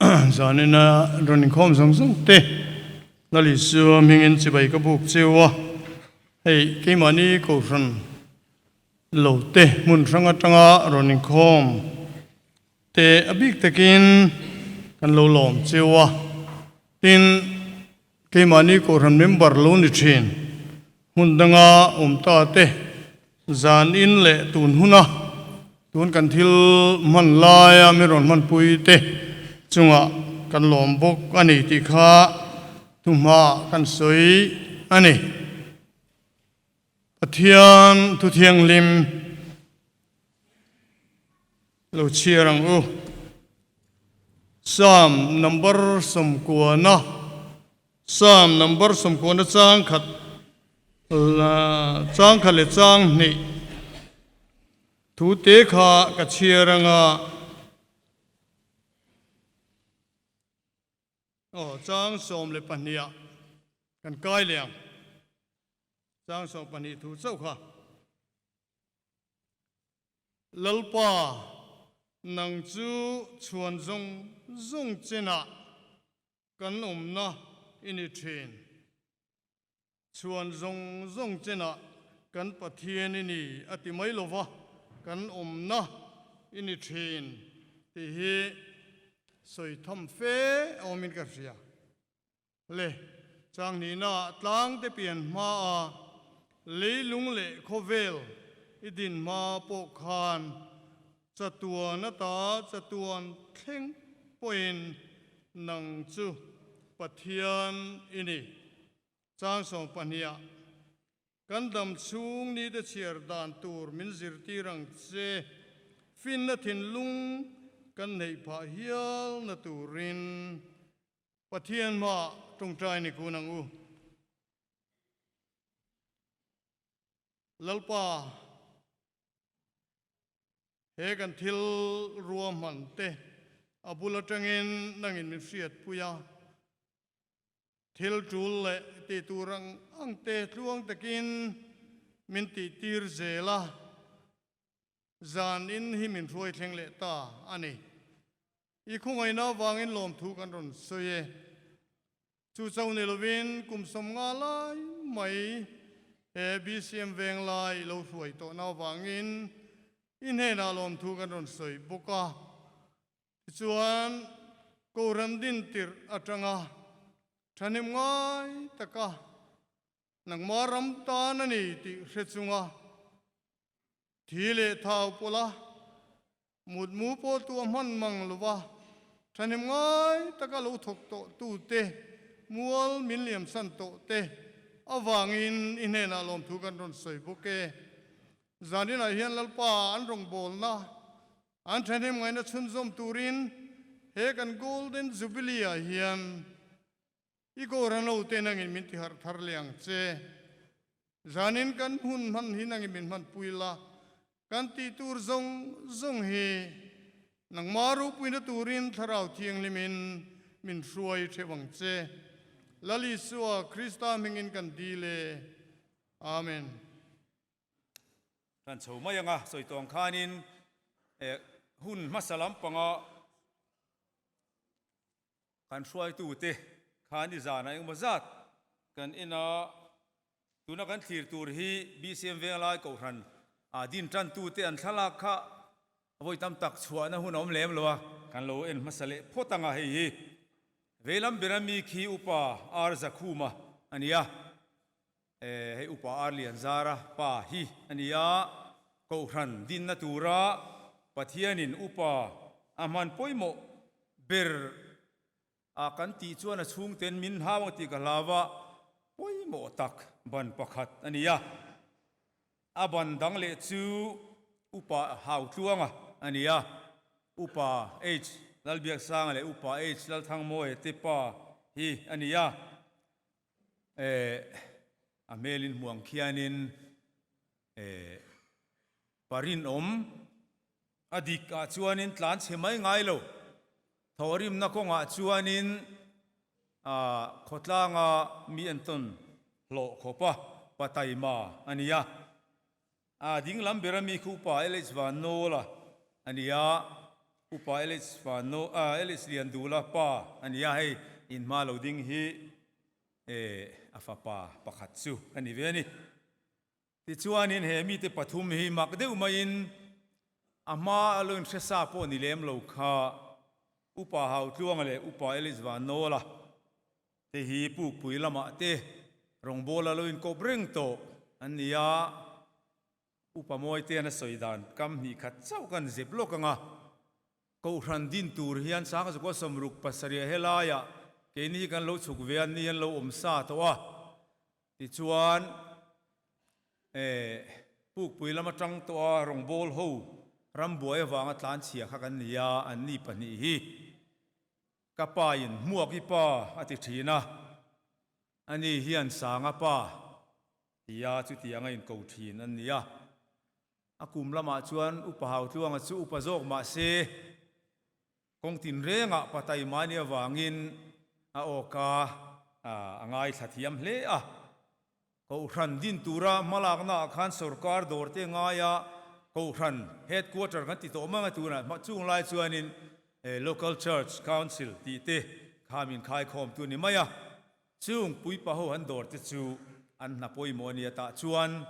Zanina rawn inkhawm zawng zawng te Lal Isua hmingin chibai ka buk cheu a, hei keimahni kohhran lo te hmun hrang atanga rawn inkhawm te a bik takin kan lo lawm cheu a, tin keimahni kohhran member lo ni thin hmun danga awm ta te zan in leh tun huna tun kan thil hman laia mi rawn hmanpui te chungah kan lawm bawk a ni tih kha thuhma kan sawi a ni. Pathian Thuthianghlim lo chhiar ang u. Psalm number 90, Psalm number 90 chang khat chang khat leh chang hnih thu te kha ka chhiar ang a. Aw, chang 12 ah kan kai leh ang. Chang 12 thu chauh kha. Lalpa, nang chu chhuan zawng zawng chenah kan awmna i ni thin. Chhuan zawng zawng chenah kan Pathian i ni a ti mai lova, kan awmna i ni thin tih hi sawi tham fe awmin ka hria. Le, changhnihnaah tlangte pian hmaa leilung leh khawvel i din hma pawh khan chatuan ata chatuan thleng pawhin nang chu Pathian i ni. Chang 12ah kan dam chhung nite chhiar dan tur min zirtir ang che, finna thinlung kan neih phah hialna turin. Pathian hmaah tawngtai ni kun ang u. Lalpa, he kan thil ruahman te a bul atangin nangin min hriatpui a, thil tul leh tih tur ang ang te tluang takin min tihtir zel a, zan in hi min hruai thleng leh ta a ni. I khawngaihna avangin lawmthu kan rawn sawi e. Chu cho ni lovin kum 50 lai mai he BCM veng lai lo hruai tawhna avangin i hnenah lawmthu kan rawn sawi bawk a. Tichuan, Kohhran din tirh atanga thahnem ngai taka nangmah ram tan a ni tih hre chunga thi leh thau pawlha Mutmu pawh tu a hman mang lo va, thahnem ngai taka lo thawk tawh tute, mual min liamsan tawh te avangin i hnenah lawmthu kan rawn sawi bawk e. Zaninah hian Lalpa an rawngbawlna, an thahnem ngaihna chhunzawm turin he kan Golden Jubilee-ah hian i Kohhran hote nangin min tiharh thar leh ang che. Zanin kan hun hman hi nangin min hmanpui la, kan tih tur zawng zawng hi nangmah ropuina turin Thlarau Thianghlimin min hruai theuh ang che. Lal Isua Krista hmingin kan dil e. Amen. Kan chho mai anga sawi tawng khanin hun hmasa lampanga kan hruaitute khan i zanah engemaw zat kan en a, tuna kan thlir tur hi BCM Venglai Kohhran ah din tantute an thlalak kha vawi tam tak chhuahna hun a awm lem lo a, kan lo en hmasa leh phawt ang a, hei hi veilam bera mi khi Upa Ar Zakhuma a ni a, hei Upa Ar Lianzara pa hi a ni a, Kohhran dinna tura Pathianin Upa a hman pawimawh ber a kan tih chuan a chhungten min hau ang tih ka hlau a, pawimawh tak ban pakhat a ni a. A ban dang leh chu Upa Hautluanga a ni a, Upa H Lalbiaksanga leh Upa H Lalthangmawia te pa hi a ni a. A hmelin hmuh ang khianin parinawm a dik ah chuanin tlan chhe mai ngai lo. Thawhrimna kawngah chuanin khawtlanga mi an tawn hlawh khawp a, pataima a ni a. A dinglam bera mi khupa LH Van Nawla a ni a. Upa LH Fano, LH Liandula pa a ni a, hei inhma lo ding hi a fapa pakhat chu a ni ve a ni. Tichuanin he mite pathum hi mak deuh maiin a hma a lo inhre sa pawh ni lem lo kha Upa Hautluanga leh Upa Elis Vannawla te hi Pukpui lamah te rawngbawla lo inkawp reng tawh an ni a, Upa Mawitean a sawi dan kam hnih khat chauh kan zep lawk ang a, Kohhran din tur hian Sangzukua 67 helaiah keini hi kan lo chhuk ve a, ni an lo awm sa tawh a. Tichuan, Pukpui lam atang tawha rawngbâwl ho rambuai avanga tlanchhia kha kan ni a, anni pahnih hi ka pain hmuak i pa a ti thin a, ani hian Sanga pa tia chutianga inko thin an ni a. A kum lamah chuan Upa Hautluanga chu upa zawk mah se, Kawng tinrengah Patai mahni avangin a awka a ngaithla thiam hle a. Kohhran din tura hmalaknaah khan sorkar dawrte ngaia Kohhran Headquarter kan ti tawh mang a tunah chung lai chuanin Local Church Council tih te kha min khaikhawmtu ni mai a. Chung puipa ho an dawrte chu an hna pawimawh a ni a tah chuan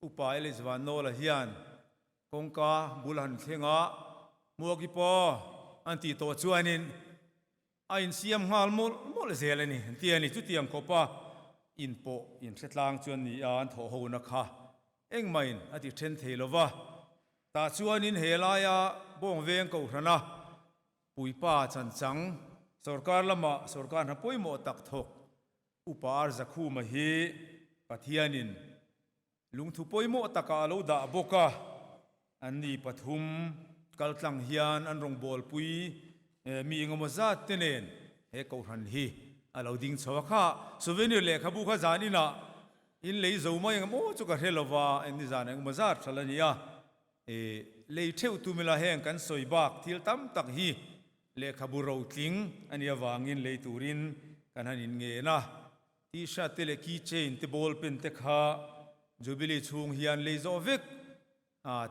Upa Elis Vannawla hian kawngka bul han thleng a, Hmuaki paw an tih tawh chuanin a insiam nghal mawlh mawlh zel a ni an ti a ni. Chutiang khawpa in pawh inhre tlang chuan ni a an thawh hona kha engmahin a ti then thei lo va. Tah chuanin he laia Bawng Veng Kohhrana puipa chanchang sorkar lama sorkar hna pawimawh tak thawk Upa Arzakhuma hi Pathianin lungthu pawimawh takah a lo dah bawk a, anni pathum kaltlang hian an rawngbawlpui mi engemaw zat te nen he kohhran hi a lo ding chho a. Kha souvenir lehkhabu kha zan inah in lei zo mai engemaw aw chu ka hre lo va, engni zan engemaw zat hral a ni a, lei theuh tum ila heng kan sawi bak thil tam tak hi Lehkhabu rotling a nih avangin lei turin kan han inngen a, T-shirt te leh key chain te ball pen te kha Jubilee chhung hian lei zawh vek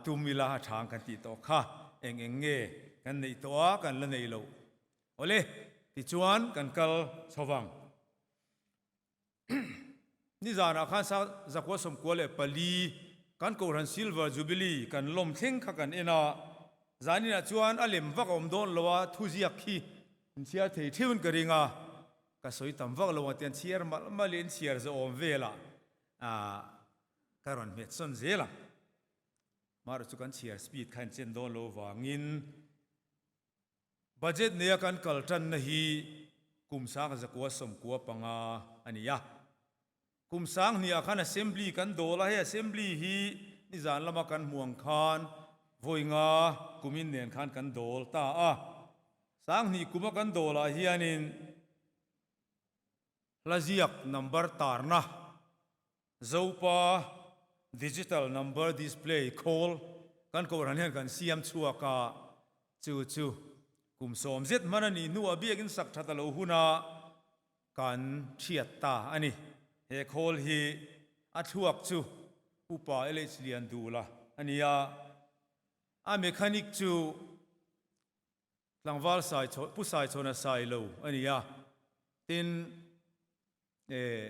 tum ila a thang kan tih tawh kha eng eng nge kan neih tawh a kan la nei loh. Awle, tichuan kan kal chho vang. Nizanah khan 1994 kan Kohhran Silver Jubilee kan lawm thleng kha kan en a, zaninah chuan a lem vak a awm dawn lo a, thuziak khi in chhiar thei theuhin ka ring a, ka sawi tam vak lo ang tian chhiar malh malhin in chhiar zawhawm velah ka rawn hmet sawn zel ang. Mahrawh chu kan chhiar speed kha in chen dawn lo vangin Budget neia kan kal tanna hi kum 1995 a ni a. Kum sanghnih ah khan Assembly kan dawl a, hei Assembly hi nizan lama kan hmuh ang khan vawi nga kumin nen khan kan dawl ta a. Sanghnih kuma kan dawl ah hianin hlaziak number tarna Zopa Digital Number Display khawl kan kohhran hian kan siam chhuak a, chu chu kum sawm zet hman a nih hnuah biakin sak that a lo hun a, kan thiat ta a ni. He khawl hi a thluak chu Upa LH Liandula a ni a, a mechanic chu Tlangval Saichhawn, Pu Saichhawna Sailo a ni a, tin eh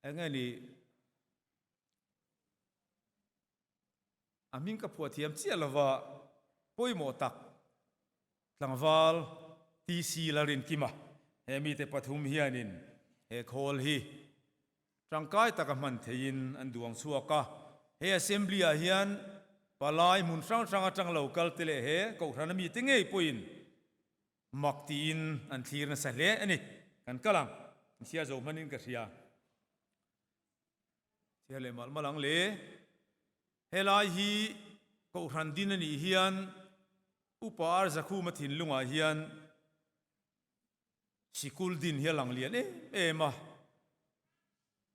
Eng nge ni? A hming ka phuah thiam chiah lova pawimawh tak tlangval TC Lalrinkima he mite pathum hianin he khawl hi tangkai taka hman theihin an duang chhuak a. He Assembly ah hian palai hmun hrang hrang atang lo kal te leh he Kohhran a mite ngei pawhin Mak tiin an thlir nasa hle a ni. Kan kal ang, an chhiar zo hmanin ka hria. Chhiar leh malh malh ang le. Helai hi Kohhran din a nih hian Upa Arzakhuma thinlungah hian sikul din hi a lang lian em em a.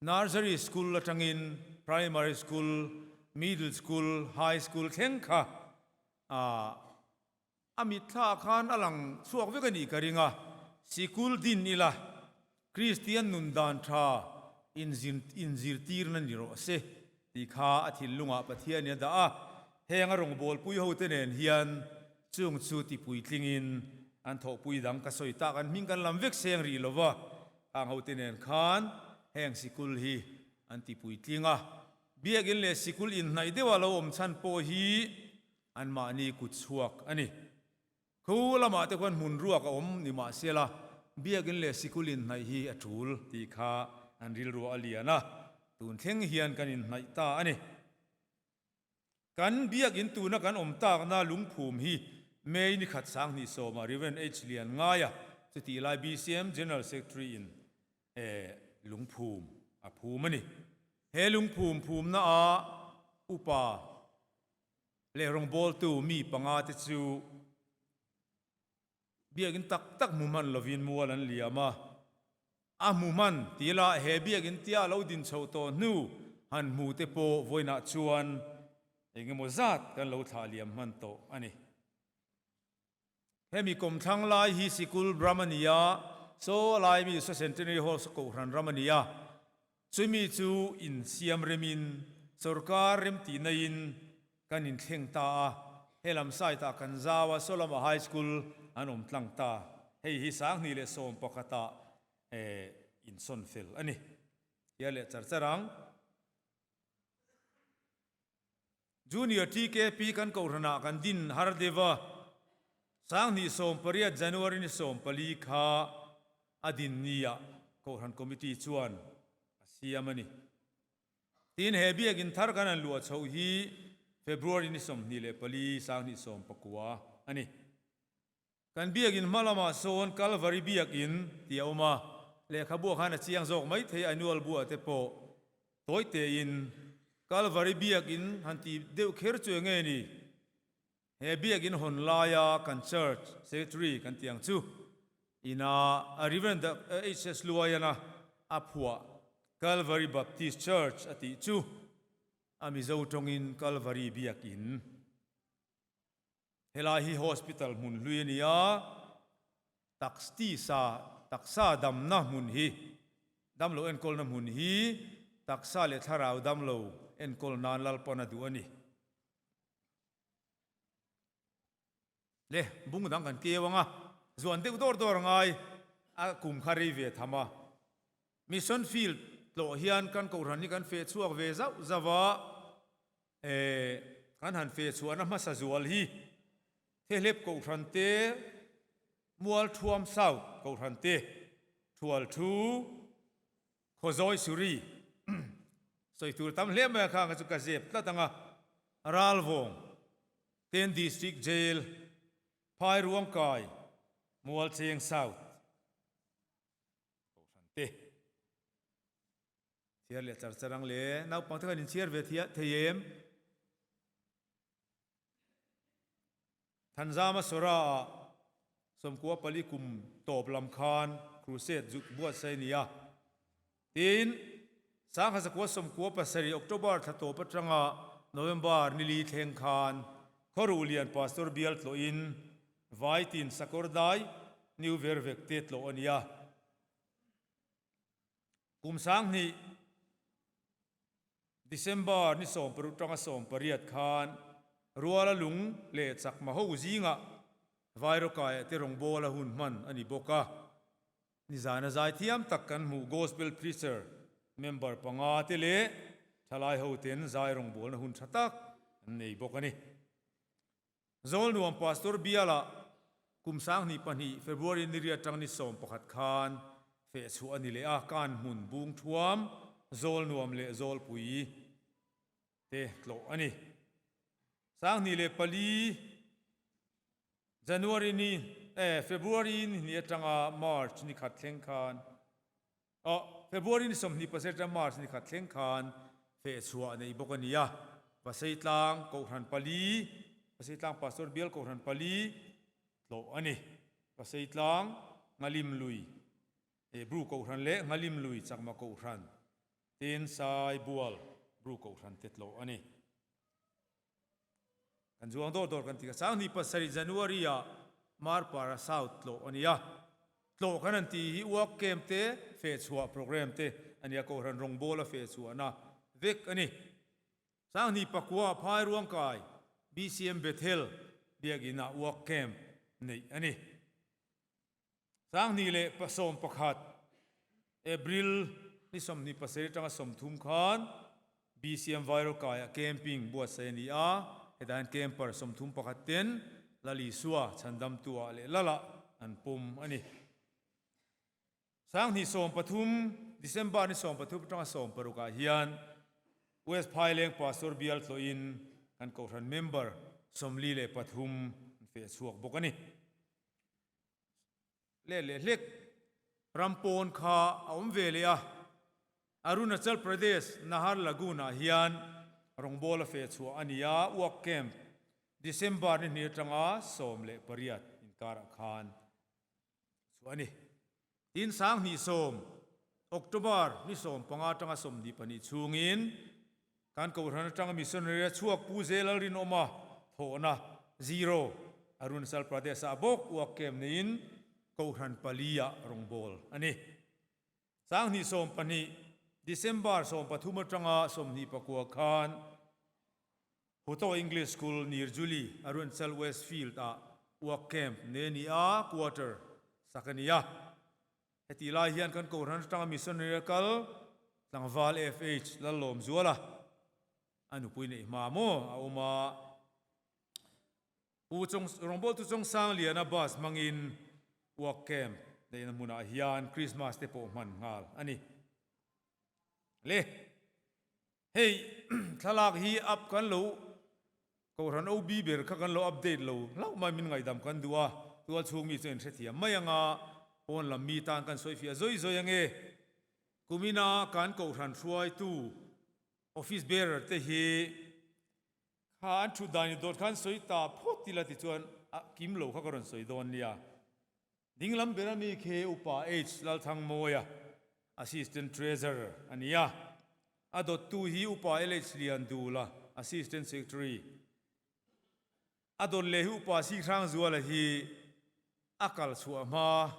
Nursery school atangin Primary school, Middle school, High school thleng kha A mitthla khan a lang chhuak vek a nih ka ring a, sikul din ila Kristian nun dan tha inzirtirna ni rawh se tih kha a thinlungah Pathianin a dah a. Heng a rawngbawlpui hote nen hian chung chu tipuitlingin an thawhpui dang ka sawi tak an hming kan lam vek seng rih lova, khang hote nen khan heng sikul hi an tipuitling a. Biakinn leh sikul inhnaih deuha lo awm chhan pawh hi anmahni kut chhuak a ni. Khu lamah te khuan hmun ruak a awm ni mahsela biakinn leh sikul inhnaih hi a tul tih kha an rilruah a lian a, tun thleng hian kan inhnaih ta a ni. Kan biakinn tuna kan awm takna lungphum hi May ni khat 2019 ah Rev. H. Lian Ngaia chutih lai BCM General Secretary in lungphum a phum a ni. He lungphum phumna ah upa leh rawngbawltu mi panga te chu biakinn tak tak hmu hman lovin mual an liam a. A hmu hman ti la he biakinn tia lo din chhoh tawh hnu han hmu te pawh vawiinah chuan eng emaw zat kan lo thlah liam hman tawh a ni. Hemi kawmthlang lai hi sikul ram a ni a, saw lai mi saw Centenary Hall saw Kohhran ram a ni a, chumi chu insiam remin sorkar remtihna in kan inthleng ta a, helam side ah kan zau a, saw lamah High School an awm tlang ta, hei hi 2011 ah insawn fel a ni. Tia leh char char ang. Junior TKP kan kohhranah kan din har deuh a, 2018 January ni 14 kha a din nia kohhran committee chuan a siam a ni. Tin, he biakinn thar kan han luah chhoh hi February ni 24 2019 a ni. Kan biakinn hma lamah sawn Kalvari biakinn tih a awm a, lehkhabuah khan a chiang zawk mai thei annual buah te pawh tawi tein Kalvari biakinn han tih deuh kher chu enge ni? He biakinn hawn laia kan church secretary kan tih ang chu ina a Reverend HS Luaiana a phuah Kalvari Baptist Church a tih chu a Mizo tawngin Kalvari biakinn. Helai hi hospital hmun hlui a ni a, takstisa taksa damna hmun hi, damlo enkawlna hmun hi taksa leh thlarau damlo enkawl nan Lalpan a duh a ni. Le, bung dang kan keu ang a, zuan deuh dawr dawr a ngai, a kum kha rei ve tham a. Mission field tlawh hian kan kohhran hi kan feh chhuak ve zauh zauh a, Eh, kan han feh chhuahna hmasa zual hi Thehlep Kohhran te, Mualthuam South Kohhran te, Thual Thu, Khawzawi Suri, sawi tur tam hle mai a khang kha chu ka zep tlat ang a, Ralvawng, Ten District Jail, Phairuangkai, Mualcheng South Kohhran te. Chhiar leh char char ang le. Naupang te khan in chhiar ve thei em? Thanzama Sora ah 94 kum tawp lam khan crusade zuk buatsaih a ni a. Tin, 1997 October thla tawp atanga November nili thleng khan Khawruh Lian Pastor bial tlawhin Vaitin Sakawrdai New Vervek te tlawh a ni a. Kum 2000 December ni 16 tanga 18 khan Ruala lung leh chakma ho zingah Vairawkaia te rawngbawla hun hman a ni bawk a. Nizana zaithiam tak kan hmuh Gospel Preacher member panga te leh thalai ho ten zai rawngbawlna hun tha tak an nei bawk a ni. Zawlnuam Pastor bialah kum 2002 February ni riat tang ni 11 khan feh chhuah a ni leh a, kan hmun bung thuam Zawlnuam leh Zawlpui te tlawh a ni. 2004 January ni eh February ni hnih atanga March ni khat thleng khan Aw, February ni 27 atanga March ni khat thleng khan fehchhuah a nei bawk a ni a, Paseitlang Kohhran pali, Paseitlang Pastor Bial Kohhran pali tlawh a ni. Paseitlang Ngalim Lui, Bru Kohhran leh Ngalim Lui Chakma Kohhran, tin Saibual Bru Kohhran te tlawh a ni. Kan zuang dawr dawr kan ti kha 2007 January ah Marpara South tlawh a ni a. Tlawh kan han tih hi uak kem te fehchhuah program te a ni a, Kohhran rawngbawla fehchhuahna vek a ni. 2009 ah Phairuangkai. BCM Bethel Biakinn-ah Work Camp neih a ni. 2021 April ni 27 atanga 30 khan BCM Vairawkaiah camping buatsaih a ni a, hetah hian camper 31 ten Lal Isua chhandamtuah leh Lalah an pawm a ni. 2013 December ni 13 atanga 16 ah hian West Phaileng Pastor bial tlawhin kan Kohhran member 43 an feh chhuak bawk a ni. Leh leh hlek ram pawn kha a awm ve leh a, Arunachal Pradesh Nahar Lagoon ah hian rawngbawl a feh chhuah a ni a, Work Camp December ni hnih atanga 18 inkarah khan chhuah a ni. Tin 2010 October ni 15 atanga 22 chhungin Kan Kohhran atanga missionary a chhuak Pu Zelal Rinawma thawhna zero Arunachal Pradesh ah bawk uak kem neiin Kohhran pali ah rawngbâwl a ni. 2012 December 13 atanga 29 khan Huto English School Nirjuli Arunachal West Field ah uak camp nei a ni a, quarter sak a ni a. Hetih lai hian kan Kohhran atanga missionary a kal tlangval FH Lallawmzuala a nupui neih hma maw a awm a. Pu Chawng rawngbawltu Chawngsangliana bus hmangin work camp neihna hmunah hian Christmas te pawh hman nghal a ni. Le. Hei thlalak hi up kan lo Kohhran OB ber kha kan lo update lo hlauh mai min ngaihdam kan duh a, tual chhung mi chu in hrethiam mai anga pawn lam mi tan kan sawi fiah zawi zawi ange. Kumina kan Kohhran hruaitu office bearer te hi kha an thut dan in dawt khan sawi ta phawt ila tichuan a kim lo kha ka rawn sawi dawn nia. Dinglam ber ami khi Upa H Lalthangmawia, Assistant Treasurer a ni a. A dawttu hi Upa LH Liandula, Assistant Secretary. A dawt leh hi Upa C Hrangzuala hi a kal chhuah hma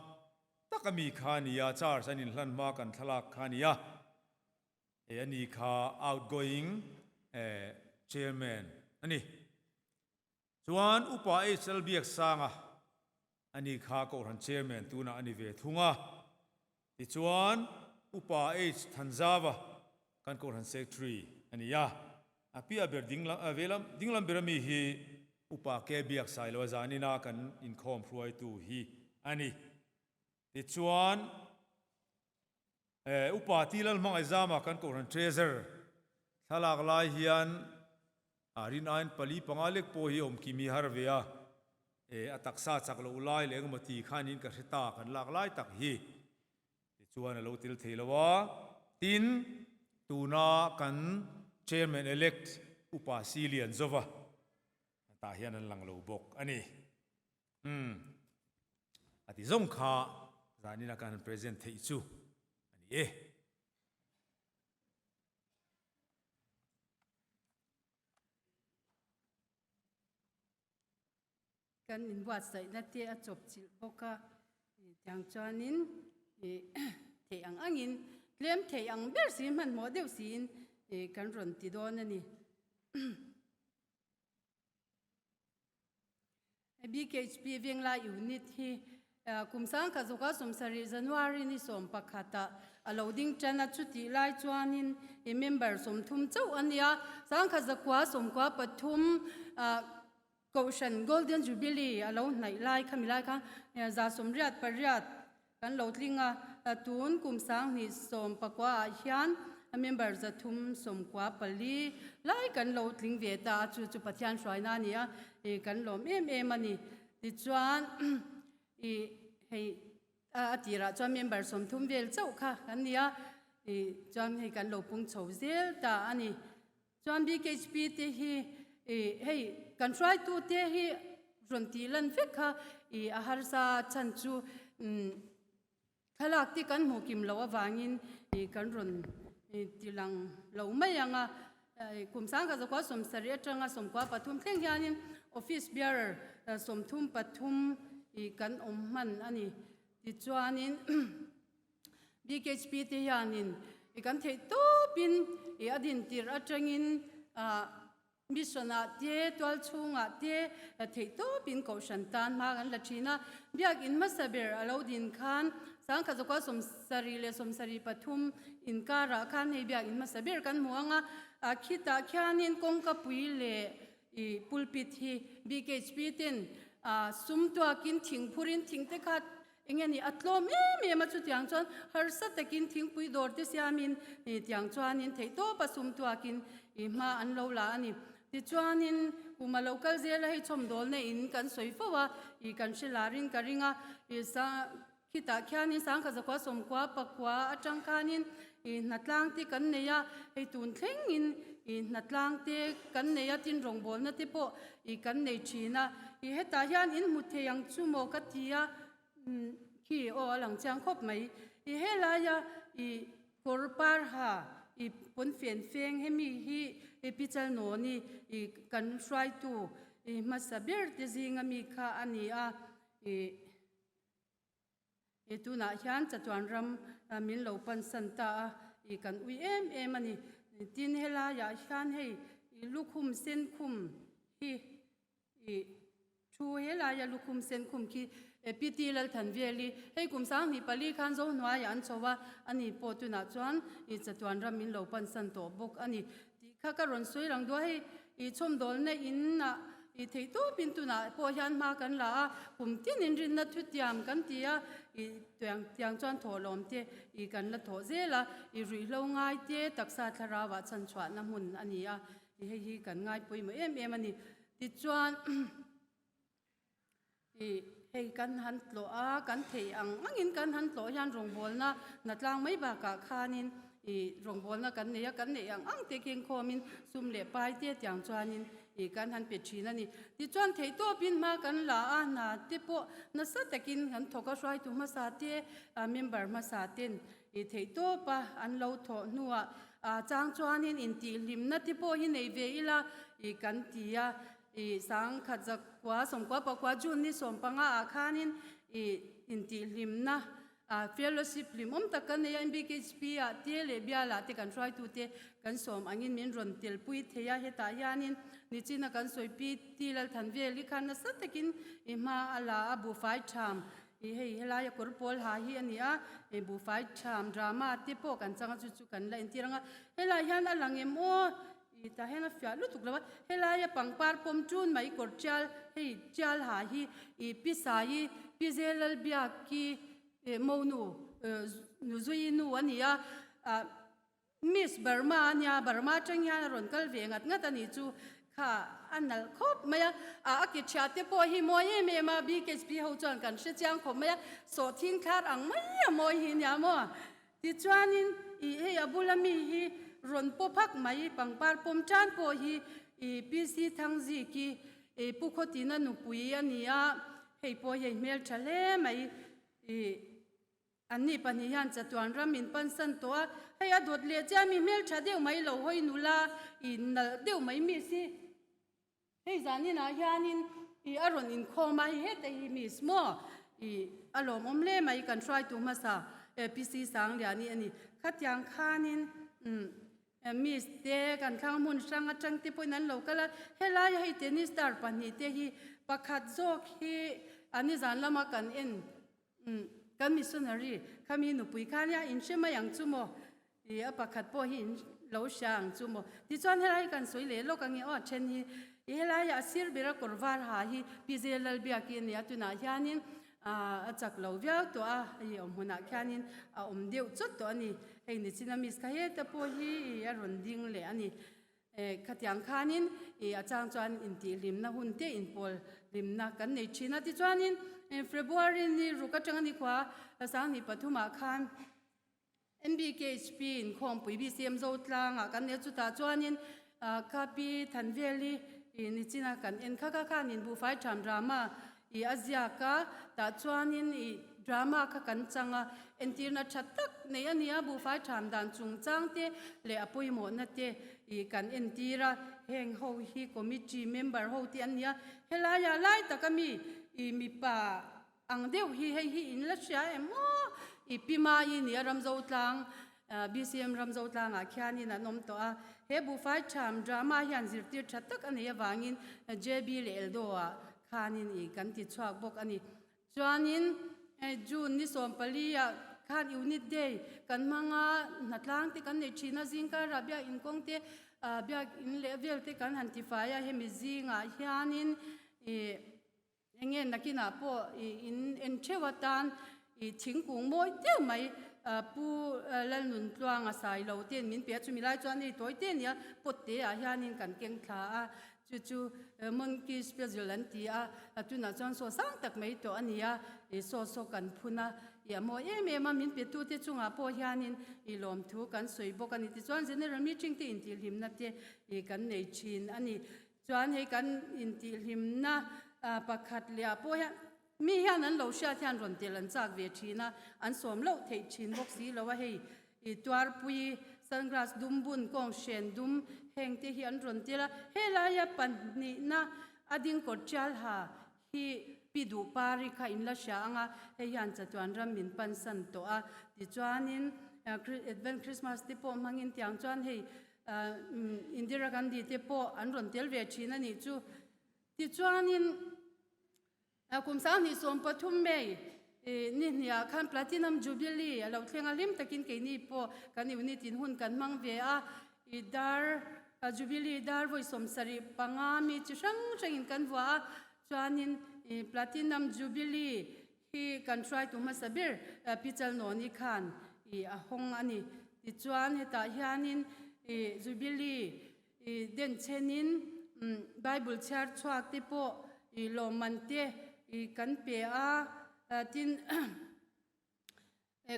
tak ami kha a ni a, charge an inhlan hma kan thlalak kha a ni a. He a ni kha outgoing Chairman a ni. Chuan Upa HL Biaksanga a ni kha Kohhran Chairman tunah a ni ve thung a. Tichuan Upa H Thanzava kan Kohhran Secretary a ni a. A piah ber dinglam veilam dinglam ber ami hi Upa K Biaksailo a zanina kan inkhawm hruaitu hi a ni. Tichuan Upa T Lalhmangaihzama kan Kohhran Treasurer thlalak lai hian A rin aiin pali panga lek pawh hi awm kim hi har ve a, e a taksa chak loh lai leh engemaw ti khanin ka hre ta kan lak lai tak hi tichuan a lo tel thei lo a. Tin, tuna kan Chairman Elect Upa Si Lianzova tah hian an lang lo bawk a ni. Umm, a ti zawng kha zanina kan han present theih chu a ni e. Kan inbuatsaihna te a chawp chilh bawk a, tiang chuanin theih ang angin tlem theih ang ber si hmanhmawh deuh siin kan rawn ti dawn a ni. BKHP Venglai Unit hi kum sangkhat zawka 70 January ni 11 ah a lo ding tan a, chutih lai chuanin i member 30 chauh a nia. 1993 Kohhran Golden Jubilee a lo hnaih lai khami lai khan 88 Kan lo tling a, tun kum 2019 ah hian member 394 lai kan lo tling ve ta a, chu chu Pathian hruaina a ni a, kan lawm em em a ni. Tichuan hei a tirah chuan member 30 vel chauh kha kan ni a, chuan hei kan lo pung chho zel ta a ni. Chuan BKHP te hi hei kan hruaitu te hi rawn tih lan vek kha i a harsa chhan chu thlalak te kan hmuh kim loh avangin i kan rawn ti lang lo mai ang a. Kum 1970 atanga 93 thleng hianin office bearer 33 i kan awm hman a ni. Tichuanin BKHP te hianin i kan theih tawpin i a din tirh atangin ah. Mission ah te, tual chhungah te theihtawpin kohhran tan hma kan la thin a. Biakin hmasa ber a lo din khan sangkhat zakua 73 73 inkarah khan hei biakin hmasa ber kan hmu ang a. Khitah khianin kawngkapui leh i pulpit hi BKHP ten sum tuakin thingphurin thingte kha Eng nge ni, a tlawm em em a, chutiang chuan harsa takin thingpui dawr te siamin tiang chuanin theihtawp a sum tuakin i hma an lo la a ni. Tichuanin kum a lo kal zel a, hei chhawmdawlna in kan sawi fo a, i kan hre larin ka ring a, i sa khitah khianin sangkha zakua sawmkua pakua atang khanin i hnatlang te kan nei a, hei tun thlengin i hnatlang te kan nei a, tin rawngbawlna te pawh I kan nei thin a, i hetah hian in hmu thei ang chu maw ka ti a, khi aw a lang chiang khawp mai. I helaia i kawr par ha i pawn fen feng hemi hi i pichal nawni i kan hruaitu i hmasa ber te zinga mi kha a ni a, i. I tunah hian chatuan ram min lo pansan ta a, i kan ui em em a ni. Tin, helaiah hian hei i lukhum sen khum hi i thu helaia lukhum sen khum khi PT Lalthanveli hei kum 24 khan Zohnuaiah an chho a, ani pawh tunah chuan i chatuan ram min lo pansan tawh bawk a ni. Tih kha ka rawn sawi rang duh a, hei i chhawmdawlna in ah i theih tawpin tunah pawh hian hma kan la a, kum tinin rinna thutiam kan ti a, i tiang tiang chuan thawhlawm te i kan la thawh zel a, i ruihhlo ngai te taksa thlarau ah chhanchhuahna hmun a ni a, i hei hi kan ngai pawimawh em em a ni. Tichuan. I hei kan han tlawh a, kan theih ang angin kan han tlawh hian rawngbawlna hnatlang mai bakah khanin i rawngbawlna kan nei a, kan neih ang ang te kengkhawmin sum leh pai te tiang chuanin i kan han pe thin a ni. Tichuan theihtawpin hma kan la a, hna te pawh nasa takin kan thawk a, hruaitu hmasa te, member hmasa ten i theihtawpa an lo thawh hnuah chang chuanin intihhlimna te pawh hi nei ve ila i kan ti a. I sangkhat zakua sawmkua pakua June ni 15 ah khanin i intihhlimna fellowship hlimawm tak kan nei a, MBKHP ah te leh bial ah te kan hruaitu te kan sawm angin min rawn telpui thei a, hetah hianin nichina kan sawi PT Lalthanveli khan nasa takin i hma a la a, buhfai tham i hei helaia kawr pawl ha hi a ni a, i buhfai tham drama te pawh kan chang a chu chu kan la entir ang a, helaiah hian a lang em aw. I tah hian a fiah lutuk lo a, helaia pangpar pawm tun mai kawr tial hei tial ha hi i pi Sai pi Zelalbiaki monu Nuzuii nu a ni a, ah Miss Burma a nia, Burma atang hian a rawn kal ve ngat ngat a nih chu kha a nalh khawp mai a, ah a ke thiah te pawh hi mawi em em a, BKHP ho chuan kan hre chiang khawp mai a, sawhthing thlar ang mai a mawi hi nia maw. Tichuanin i hei a bula mi hi rawn paw phak mai, pangpar pawm tan pawh hi i PC Thangziki i Pu Khawtina nupui a ni a, hei pawh hi a hmeltha hle mai. I anni pahnih hian chatuan ram in pansan tawh a, hei a dawt leh chiah mi hmeltha deuh mai lo hawi nula i nalh deuh mai mi si. Hei zaninah hianin i a rawn inkhawm a, hei heta hi miss maw i a lawmawm hle mai kan hruaitu hmasa PC Sangliani a ni. Khatiang khanin umm miss te kan thlang hmun hrang atang te pawhin an lo kal a, helaia hei tennis star pahnihte hi pakhat zawk hi a nizan lama kan en umm kan missionary khami nupui khan nia inhre mai ang chu maw. I a pakhat pawh hi in lo hria ang chu maw? Tichuan helai hi kan sawi leh lawk ange aw a then hi. I helaia a sir bera kawr var ha hi Pi Zelalbiaki a ni a, tunah hianin a chak lo viau tawh a, hei awm hmunah khianin a awm deuh chawt tawh a ni. Hei nichina miss kha heta pawh hi a rawn ding leh a ni. Khatiang khanin i a chang chuan intihhlimna hun te inpawl hlimna kan nei thin a. Tichuanin February ni ruk atanga nikhua 2003 ah khan, MBKHP inkhawmpui BCM Zotlangah kan nei a, chutah chuanin ka pi Thanveli i nichina kan en kha kha khanin buhfai tham drama i a ziak a, tah chuanin i drama kha kan chang a, entirna tha tak nei a ni a, buhfai tham dan chungchang te leh a pawimawhna te i kan entir a, heng ho hi committee member ho te an ni a, helaiah lai taka mi i mipa Ang deuh hi hei hi in la hria em aw? I Pi Mai nia Ramzotlang, BCM Ramzotlangah khianin an awm tawh a. He buhfai ṭham drama hian zirtir ṭha tak a nei avangin JB leh Eldo-ah khanin i kan ti chhuak bawk a ni. Chuanin June ni 14 ah khan Unit Day kan hmang a, hnatlang te kan nei thin a, zingkarah biakinn kawng te, biakinn leh vel te kan han tifai a, hemi zingah hianin ih Enge nakinah pawh i in en theuh atan i thingkung mawi deuh mai Pu Lalnuntluanga Sailo ten min pe a, chumi lai chuan hei tawi te nia pot te ah hianin kan keng thla a, chu chu Monkey Special an ti a, tunah chuan saw sang tak mai tawh a ni a, i saw saw kan phun a, i a mawi em em a, min pe tu te chungah pawh hianin i lawmthu kan sawi bawk a ni. Tichuan General Meeting te intihhlimna te i kan nei thin a ni. Chuan hei kan intihhlimna pakhat leh ah pawh hian mi hian an lo hriat hian rawn tel an chak ve thin a, an sawm loh theih thin bawk si lo a, hei i tuarpui sunglass dum bun kawng hren dum heng te hi an rawn tel a, helaia pahnihna a ding kawr tial ha hi pi duh pari kha in la hria ang a, hei hian chatuan ram min pansan tawh a, tichuanin Advent Christmas te pawh hmangin tiang chuan hei Indira Gandhi te pawh an rawn tel ve thin a nih chu. Tichuanin kum 2013 May ni hniah khan Platinum Jubilee a lo thleng a, hlim takin keini pawh kan unit in hun kan hmang ve a. I dar Jubilee dar vawi 75 mi chi hrang hrangin kan vuah a, chuanin Platinum Jubilee Hi kan hruaitu hmasa ber Pi Chalnawni khan i a hawng a ni. Tichuan hetah hianin i Jubilee i denchhenin Bible chhiar chhuak te pawh i lawmman te i kan pe a. Tin,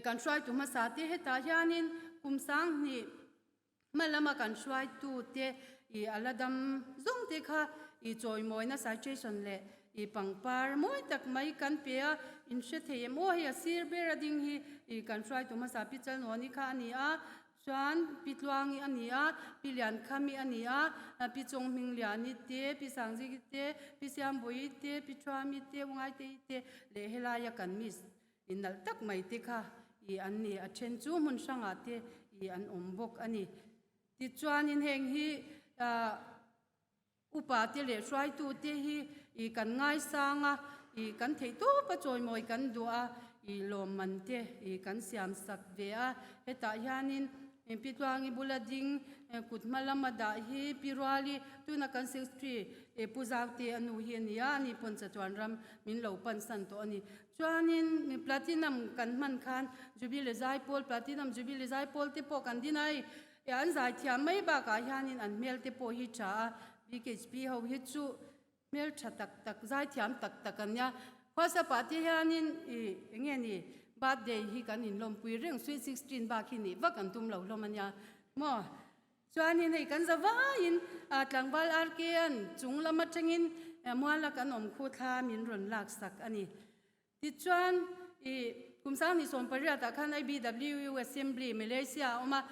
kan hruaitu hmasa te hetah hianin kum 2000 Hma lama kan hruaitute i a la dam zawng te kha i chawimawina citation leh i pangpar mawi tak mai kan pe a, in hre thei em aw hei a sir ber a ding hi i kan hruaitu hmasa Pi Chalnuani kha a ni a, chuan Pi Tluangi a ni a, Pi Liankhami a ni a, Pi Chawnghmingliani te, Pi Sangziki te, Pi Siambuii te, Pi Thuami te, Ungaitei te leh helaia kan miss I nalh tak mai te kha i an ni, a then chu hmun hrangah te i an awm bawk a ni. Tichuanin heng hi upa te leh hruaitu te hi i kan ngaisang a, i kan theih tawp a chawimawi kan duh a, i lawmman te i kan siam sak ve a. Hetah hianin Pi Tluangi bula ding kut hma lama dah hi Pi Ruali tuna kan Secretary Pu Zaute a nu hi a ni a, ani pawn chatuan ram min lo pansan tawh a ni. Chuanin Platinum kan hman khan Jubilee Zaipawl, Platinum Jubilee Zaipawl te pawh kan din a hei an zaithiam mai bakah hianin an hmel te pawh hi tha a, BKHP ho hi chu hmel tha tak tak, zaithiam tak tak an nia. WhatsApp ah te hianin ih eng nge ni birthday hi kan inlawmpui reng, sweet 16 bak hi nih vak an tum lo hlawm a nia maw. Chuanin hei kan za vaiin tlangval RK-a'n chung lam atangin muala kan awm khu thla min rawn laksak a ni. Tichuan i kum 2018 ah khan IBWU Assembly Malaysia a awm a,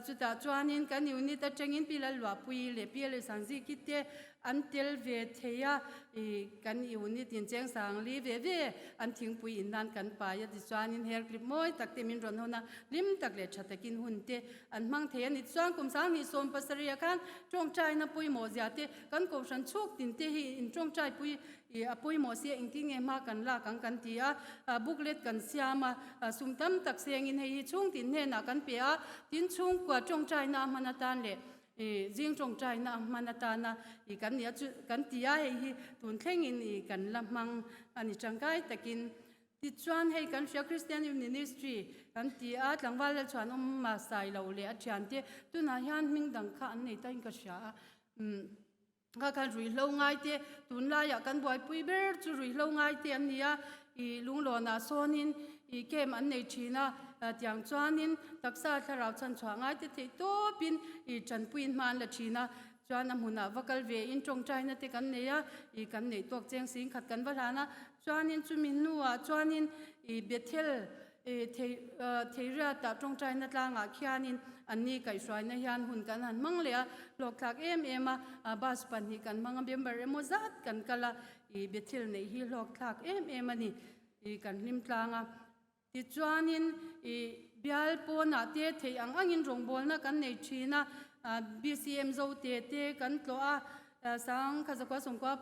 chutah chuanin kan unit atangin Pi Lalluahpuii leh Pi Alesanziki te an tel ve thei a, i kan unit in cheng sang li ve ve an thingpui in nan kan pai a, tichuanin hair clip mawi tak te min rawn hawn a, hlim tak leh tha takin hun te an hmang thei a ni. Tichuan kum 2017 ah khan tawngtaina pawimawh zia te kan kohhran chhuk tin te hi in tawngtai pui i a pawimawh sia engtin nge hma kan lak ang kan ti a, booklet kan siam a, sum tam tak sengin hei hi chhung tin hnenah kan pe a, tin chhungkua tawngtaina a hman atan leh I zing tawngtaina a hman atana i kan nia chu kan ti a, hei hi tun thlengin i kan la hmang a ni tangkai takin. Tichuan hei kan hria Christian Youth Ministry kan ti a, tlangval Lalchhuanawm a sai lo leh a thiante tunah hian hming dang kha an nei tain ka hria a. Umm kha khan ruihhlo ngai te tunlaiah kan buaipui ber chu ruihhlo ngai te an ni a, i lunglawnah sawnin i camp an nei thin a, tiang chuanin taksa thlarau chhanchhuah ngai te theih tawpin i tanpuiin hma an la thin a, chuan a hmunah va kal ve in tawngtaina te kan nei a, i kan neih tawk cheng sing khat kan va hlan a, chuanin chumi hnuah chuanin i Bethel i thei theiriatah tawngtaina tlangah khianin anni kaihhruaina hian hun kan han hmang leh a, hlawkthlak em em a, bus pahnih kan hmang a, member emaw zat kan kal a, I Bethel neih hi hlawk thlak em em a ni. I kan hlim tlang a. Tichuanin i bial pawnah te theih ang angin rawngbawlna kan nei thin a. BCM Zote te kan tlawh a, Sangkhazakua Sawmkua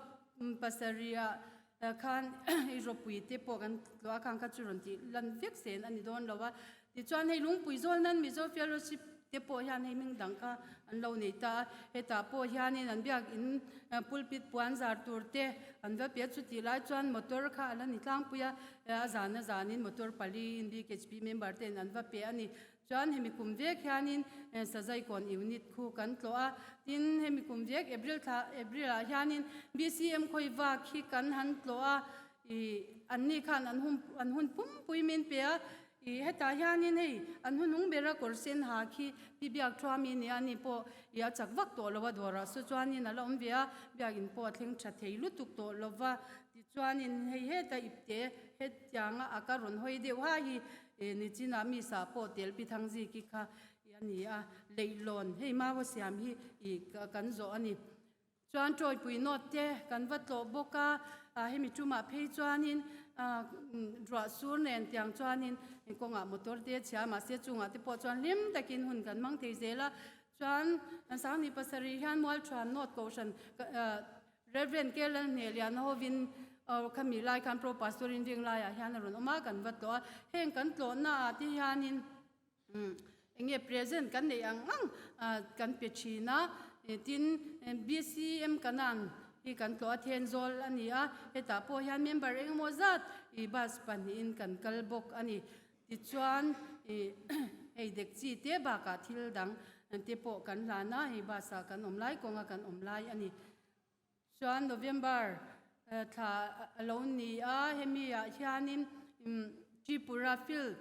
pasarih ah khan i rawpui te pawh kan tlawh a, khang kha chu rawn tih lan vek sen a ni dawn lo a. Tichuan hei Lungpui zawl nan Mizo Fellowship te pawh hian hei hming dang kha an lo nei ta a, hetah pawh hianin an biakin pulpit puan zar tur te an va pe a, chutih lai chuan motor kha a la ni tlangpui a, a zan a zanin motor pali in BKHP member ten an va pe a ni. Chuan hemi kum vek hianin Sazaikawn unit khu kan tlawh a, tin hemi kum vek April thla April ah hianin BCM Khawivak hi kan han tlawh a, ih anni khan an hun an hun pumpui min pe a, ih hetah hianin hei an hunung bera kawr sen ha khi pi biak thuami nia ani pawh ih a chak vak tawh lo a dawrah saw chuanin a la awm ve a, biakin pawh a thleng tha thei lutuk tawh lo va, tichuanin hei heta ipte hetianga a ka rawn hawi deuh ha hi E nichinah mi sah pawh tel pi thang ziki kha i a ni a, leihlawn hei mau siam hi i kan zawh a ni. Chuan tawipui nawt te kan va tlawh bawk a, hemi tumah phei chuanin ruah sur nen tiang chuanin kawngah motor te a chhia a, mahse chungah te pawh chuan hlim takin hun kan hmang thei zel a. Chuan Sangni pasarih hian Mualthuam North Kohhran Rev. K. Lalhnehliana hovin khami lai khan Pro Pastor in ring laiah hian a rawn awm a, kan va tlawh a. Heng kan tlawhna ah te hianin eng nge present kan neih ang ang kan pe thin a. Tin, BCM Kanan hi kan tlawh a, Thenzawl a ni a, hetah pawh hian member engemaw zat bus pahnihin kan kal bawk a ni. Tichuan hei dekchi te bakah thil dang te pawh kan hlan a, hei bus ah kan awm lai kawnga kan awm lai a ni. Chuan November thla a lo ni a, hemi ah hianin Tripura field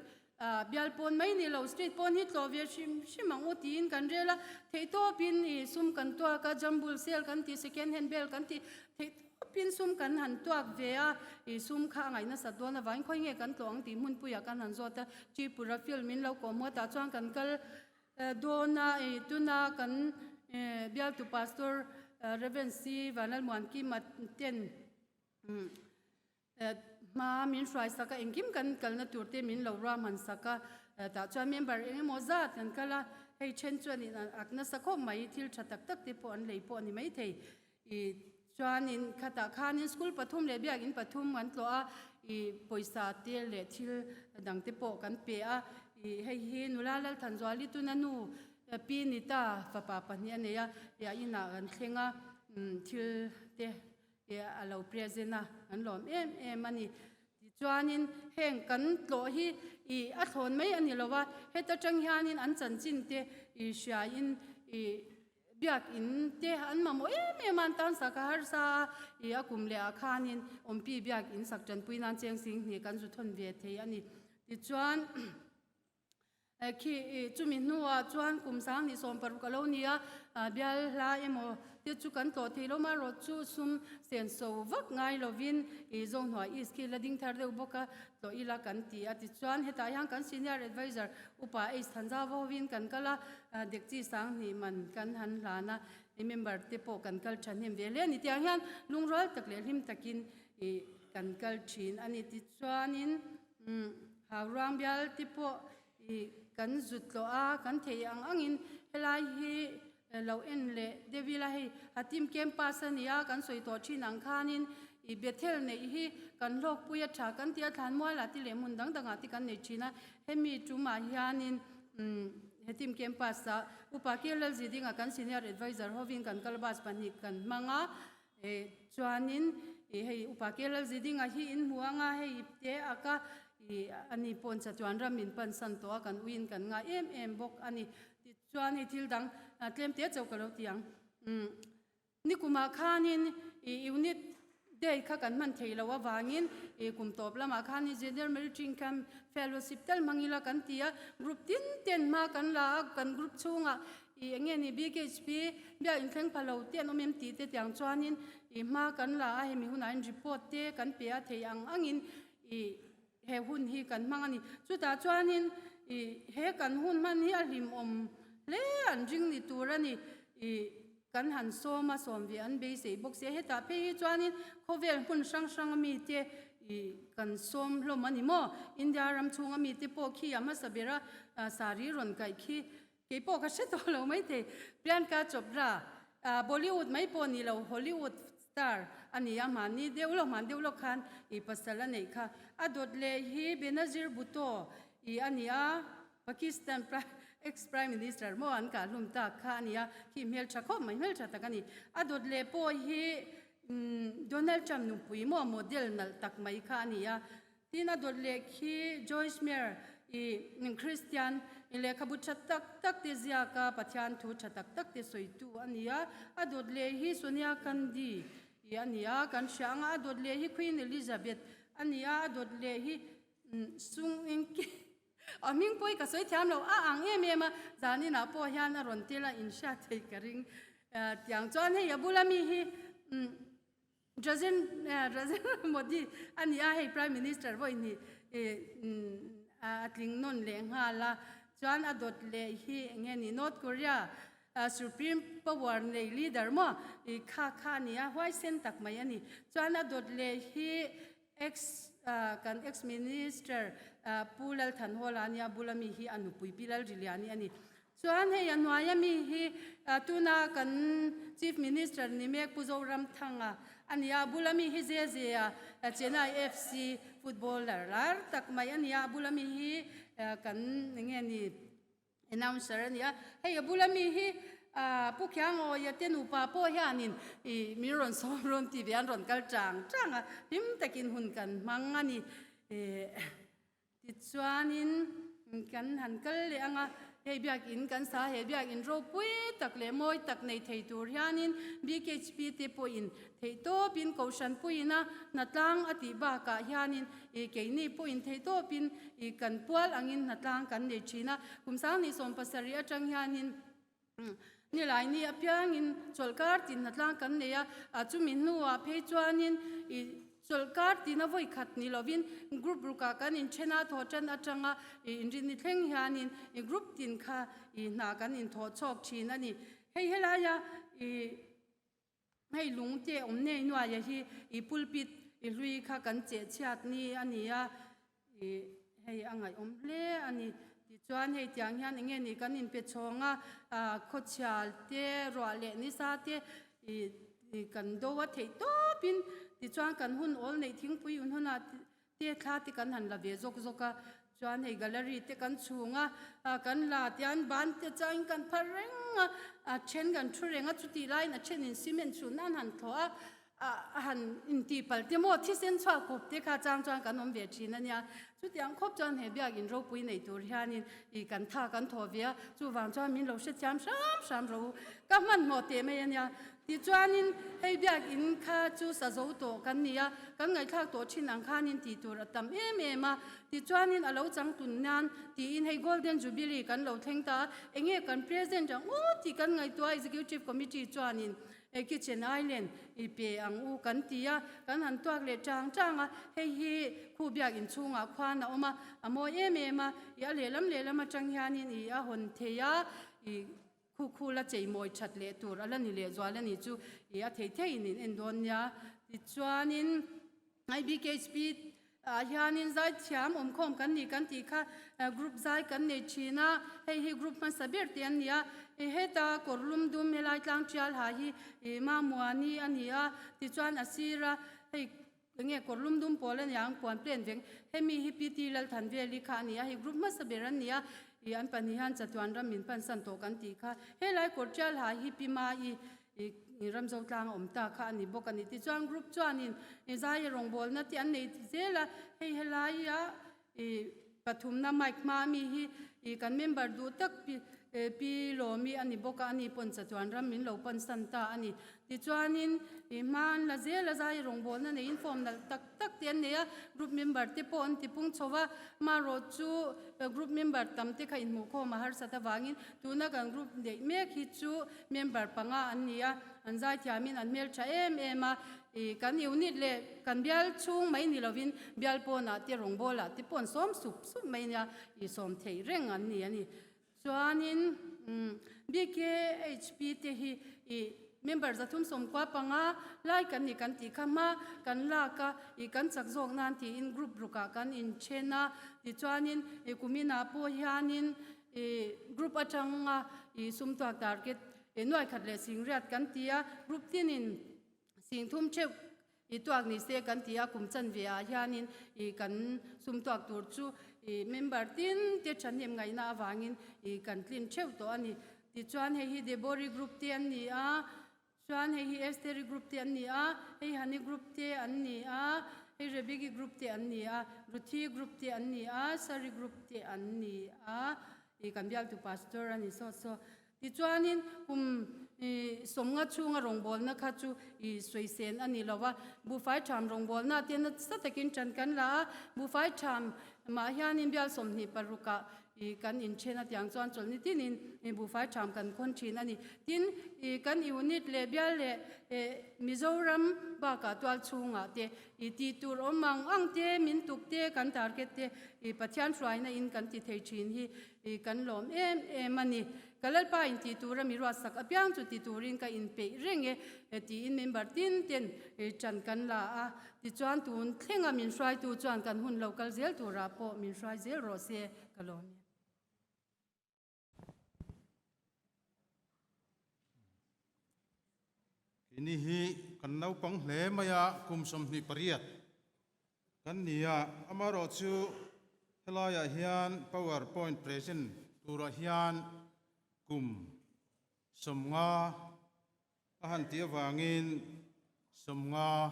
bial pawn mai ni lo street pawn hi tlawh ve hrim hrim ang u tiin kan rel a, theihtawpin ih sum kan tuak a, jumble sale kan tih, second hand bel kan tih theih Tawpin sum kan han tuak ve a, i sum kha a ngaih nasat dawn avangin khawi nge kan tlawh ang tih hmunpuiah kan han zawt a, Tripura field min lo kawh hmuatah chuan kan kal dawn a, i tuna kan bialtu Pastor Rev. C. Vanlalmuankima ten hma min hruai sak a, engkim kan kalna tur te min lo ruahman sak a, tah chuan member eng emaw zat kan kal a, hei then chuan in ak nasa khawp mai, thil tha tak tak te pawh an lei pawh a ni maithei. I chuanin khatah khanin school pathum leh biakinn pathum an tlawh a, i pawisa te leh thil dang te pawh kan pe a. I hei hi nula Lalthanzuali tuna nu Pi Nita fapa pahnih a nei a, i a inah kan thleng a, thil te a lo present a, an lawm em em a ni. Tichuanin heng kan tlawh hi i a thlawn mai a ni lo a, heta tang hianin an chanchin te i hriain i Biakinn te an mamawh em em a, an tan sak a harsa a, i a kum leh ah khanin awmpi biakinn sak tanpui nan cheng sing hnih kan zu thawn ve thei a ni. Tichuan khi chumi hnuah chuan kum sanghnih 60 a lo ni a, bial hla emaw te chu kan tlawh thei lo marawh chu sum senso vak ngai lovin i Zohnuai East khi la ding thar deuh bawk a, tlawh ila kan ti a. Tichuan hetah hian kan senior advisor Upa Ace Thanzau hovin kan kal a, Dekchi Sanghnih man kan han hlan a, i member te pawh kan kal thahnem ve hle a ni. Tiang hian lungrual tak leh hlim takin i kan kal thin a ni. Tichuanin Hauruang bial te pawh i kan zut tlawh a, kan thei ang angin helai hi lo en leh deuh ila hei Hatim campus a ni a, kan sawi tawh thin ang khanin i Bethel neih hi kan hlawkpui a tha kan ti a, Thlanmualah te leh hmun dang dangah te kan nei thin a, hemi tumah hianin Hatim campus ah Upa K Lalzidinga kan senior advisor hovin kan kal bus pahnih kan hmang a, Chuanin hei Upa K Lalzidinga hi in hmu anga hei ipte a ka ani pawn chatuan ram min pansan tawh a kan uiin kan ngai em em bawk a ni. Tichuan hei thil dang tlem te chauh ka lo ti ang. Nikumah khanin unit day kha kan hman thei lo avangin kum tawp lamah khanin General Military Camp Fellowship tal hmang ila kan ti a, group tin ten hma kan la a, kan group chhungah I eng nge ni BKHP biak inthleng pha lo te an awm em tih te tiang chuanin i hma kan la a, hemi hunah hian report te kan pe a thei ang angin i he hun hi kan hmang a ni. Chutah chuanin i he kan hun hman hi a hlimawm hle an ring ni tur a ni. I kan han sawm a, sawm ve an beisei bawk si a, hetah phei hi chuanin khawvel hmun hrang hrang ami te i kan sawm hlawm a ni maw? India ram chhung ami te pawh khi a hmasa ber a, saree rawn kaih khi. Kei pawh ka hre tawh lo maithei. Priyanka Chopra, Bollywood mai pawh ni lo, Hollywood star a ni a, hmanni deuh lo, hman deuh lawk khan i pasal a neih kha. A dawt leh hi Benazir Bhutto i a ni a, Pakistan ex Prime Minister maw an kah hlum tak kha a ni a, khi hmeltha khawp mai, hmeltha tak a ni. A dawt leh pawh hi Donald Trump nupui maw model nalh tak mai kha a ni a, Tin a dawt leh khi Joyce Meyer i Kristian i lehkhabu tha tak tak te ziak a, Pathian thu tha tak tak te sawitu a ni a. A dawt leh hi Sonia Gandhi i a ni a, kan hria ang a. A dawt leh hi Queen Elizabeth a ni a, a dawt leh hi Sung In Ki a hming pawh hi ka sawi thiam lo a ang em em a, zaninah pawh hian a rawn tel a inhriat thei ka ring. Tiang chuan hei a bula mi hi Rajendra Modi a ni a, hei Prime Minister vawi hnih a tling nawn leh nghal a, chuan a dawt leh hi eng nge ni North Korea Supreme Power nei leader maw i kha kha a ni a, huaisen tak mai a ni. Chuan a dawt leh hi ex kan ex Minister Pu Lalthanhawla a nia, bula mi hi a nupui Pi Lalriliani a ni. Chuan hei a hnuaia mi hi tuna kan Chief Minister ni mek Pu Zoramthanga a ni a, a bula mi hi Zezea Chennai FC footballer lar tak mai a ni a, a bula mi hi kan enge ni announcer a ni a, hei a bula mi hi Pu Khiangawia te nupa pawh hianin ih min rawn sawm rawn ti ve an rawn kal chang chang a, hlim takin hun kan hmang a ni. Tichuanin kan han kal leh ang a, hei biakin kan sa he biakin ropui tak leh mawi tak nei thei tur hianin BKHP te pawhin theihtawpin Kohhran puiin a hnatlang a tih bakah hianin ih keini pawhin theihtawpin ih kan pual angin hnatlang kan nei thin a. Kum 2017 atang hianin Nilaini apiangin chawlhkar tin hnatlang kan nei a, chumi hnuah phei chuanin ih chawlhkar tina vawi khat ni lovin group rukah kan inthen a, thawh tan atanga ih inrinni thleng hianin ih group tin kha ih hna kan inthawh chhawk thin a ni. Hei helaia ih Hei lung te awm nei nuaia hi i pulpit i hlui kha kan cheh chhiat ni a ni a, i hei a ngaihawm hle a ni. Tichuan hei tiang hian eng nge ni kan inpe chhawng a, khawchhial te, ruah leh nisa te i kan do a theih tawpin tichuan kan hun awl neih thingpui un hunah te thla te kan han la ve zawk zawk a, chuan hei gallery te kan chhung a, kan la tian ban te chuan kan phar reng a, a then kan thu reng a, chutih laiin a thenin cement chhun nan han thlawh a, a han intih palh te maw thisen chhuak kawp te kha chang chuan kan awm ve thin a nia, chutiang khawp chuan he biakin ropui nei tur hianin ih kan tha kan thawh ve a, chuvang chuan min lo hrethiam hram hram rawh u, ka hmanhmawh teh mai a nia. Tichuanin, hei biakinn kha chu sa zo tawh kan ni a, kan ngaihthlak tawh thin ang khanin tih tur a tam em em a. Tichuanin a lo chang tun nan tiin hei Golden Jubilee kan lo thleng ta a, enge kan present ang u tih kan ngaihtuah a, Executive Committee chuanin Kitchen Island i pe ang u kan ti a, kan han tuak leh chang chang a, hei hi khu biakinn chhungah khuan a awm a, a mawi em em a, i a lehlam lehlam atang hianin i a hawn thei a, i. Khu khu la chei mawi that leh tur a la ni leh zual a ni chu i a thei theiin in en dawn nia. Tichuanin IBKHP ah hianin zaithiam awmkhawm kan ni kan tih kha group zai kan nei thin a, hei hi group hmasa ber te an ni a. I heta kawr lum dum helai tlang tial ha hi i Mamuani a ni a, tichuan a sira hei Enge kawr lum dum pawl a nia ang puan plen veng hemi hi PT Lalthanveli kha a ni a, hei group hmasa ber an ni a, ih an pahnih hian chatuan ram min pansan tawh kan tih kha helai kawr tial ha hi Pi Mai ih Ramzo tlang a awm ta kha a ni bawk a ni. Tichuan group chuanin ih zai rawngbawlna te an nei zel a, hei helai a ih pathumna mic hma ami hi ih kan member duh tak pi pi Lawmi a ni bawk a, ani pawn chatuan ram min lo pansan ta a ni. Tichuanin ih hma an la zel a, zai rawngbawlna neiin form nalh tak tak te an nei a, group member te pawh an tipung chho va, amaherawh chu group member tam te kha inhmuhkhawm a harsat avangin tuna kan group neih mek hi chu member panga an ni a, an zaithiamin an hmeltha em em a. Ih kan unit leh kan bial chhung mai ni lovin bial pawnah te rawngbawlah te pawh an sawm sup sup mai nia ih sawm theih reng an ni a ni. Chuanin BKHP te hi ih member 390 lai kan ni kan tih kha hma kan lak a ih kan chak zawk nan tiin group rukah kan inthen a tichuanin ih kuminah pawh hianin. Group atanga sum tuak target nuai khat leh singriat kan ti a, group tinin singthum theuh I tuak ni se kan ti a, kum chanve ah hianin i kan sum tuak tur chu i member tin te thahnem ngaihna avangin i kan tlin theuh tawh a ni. Tichuan hei hi Debori group te an ni a, chuan hei hi Estheri group te an ni a, hei Hani group te an ni a, hei Rebeki group te an ni a, Ruthi group te an ni a, Sari group te an ni a, i kan bialtu pastor a ni sawt saw. Tichuanin kum sawmnga chhunga rawngbawlna kha chu i sawi sen a ni lo a, buhfai tham rawngbawlna te nasa takin tan kan la a, buhfai tham mah hianin bial 26 ah i kan inthen a tiang chuan chawlhni tinin buhfai tham kan khawn thin a ni. Tin, i kan unit leh bial leh Mizoram bakah tual chhungah te i tih tur awm ang ang te, min tuk te, kan target te i Pathian hruaina in kan ti thei thin hi I kan lawm em em a ni. Ka Lalpa in tih tura mi ruatsak apiang chu ti turin ka inpeih reng e tiin member tin ten ṭan kan la a. Tichuan tun thlenga min hruaitu chuan kan hun lo kal zel turah pawh min hruai zel rawh se ka lawm e. Keini hi kan naupang hle mai a, kum 28 kan ni a, amaherawh chu helaiah hian power point present turah hian kum 50 a han tih avangin 50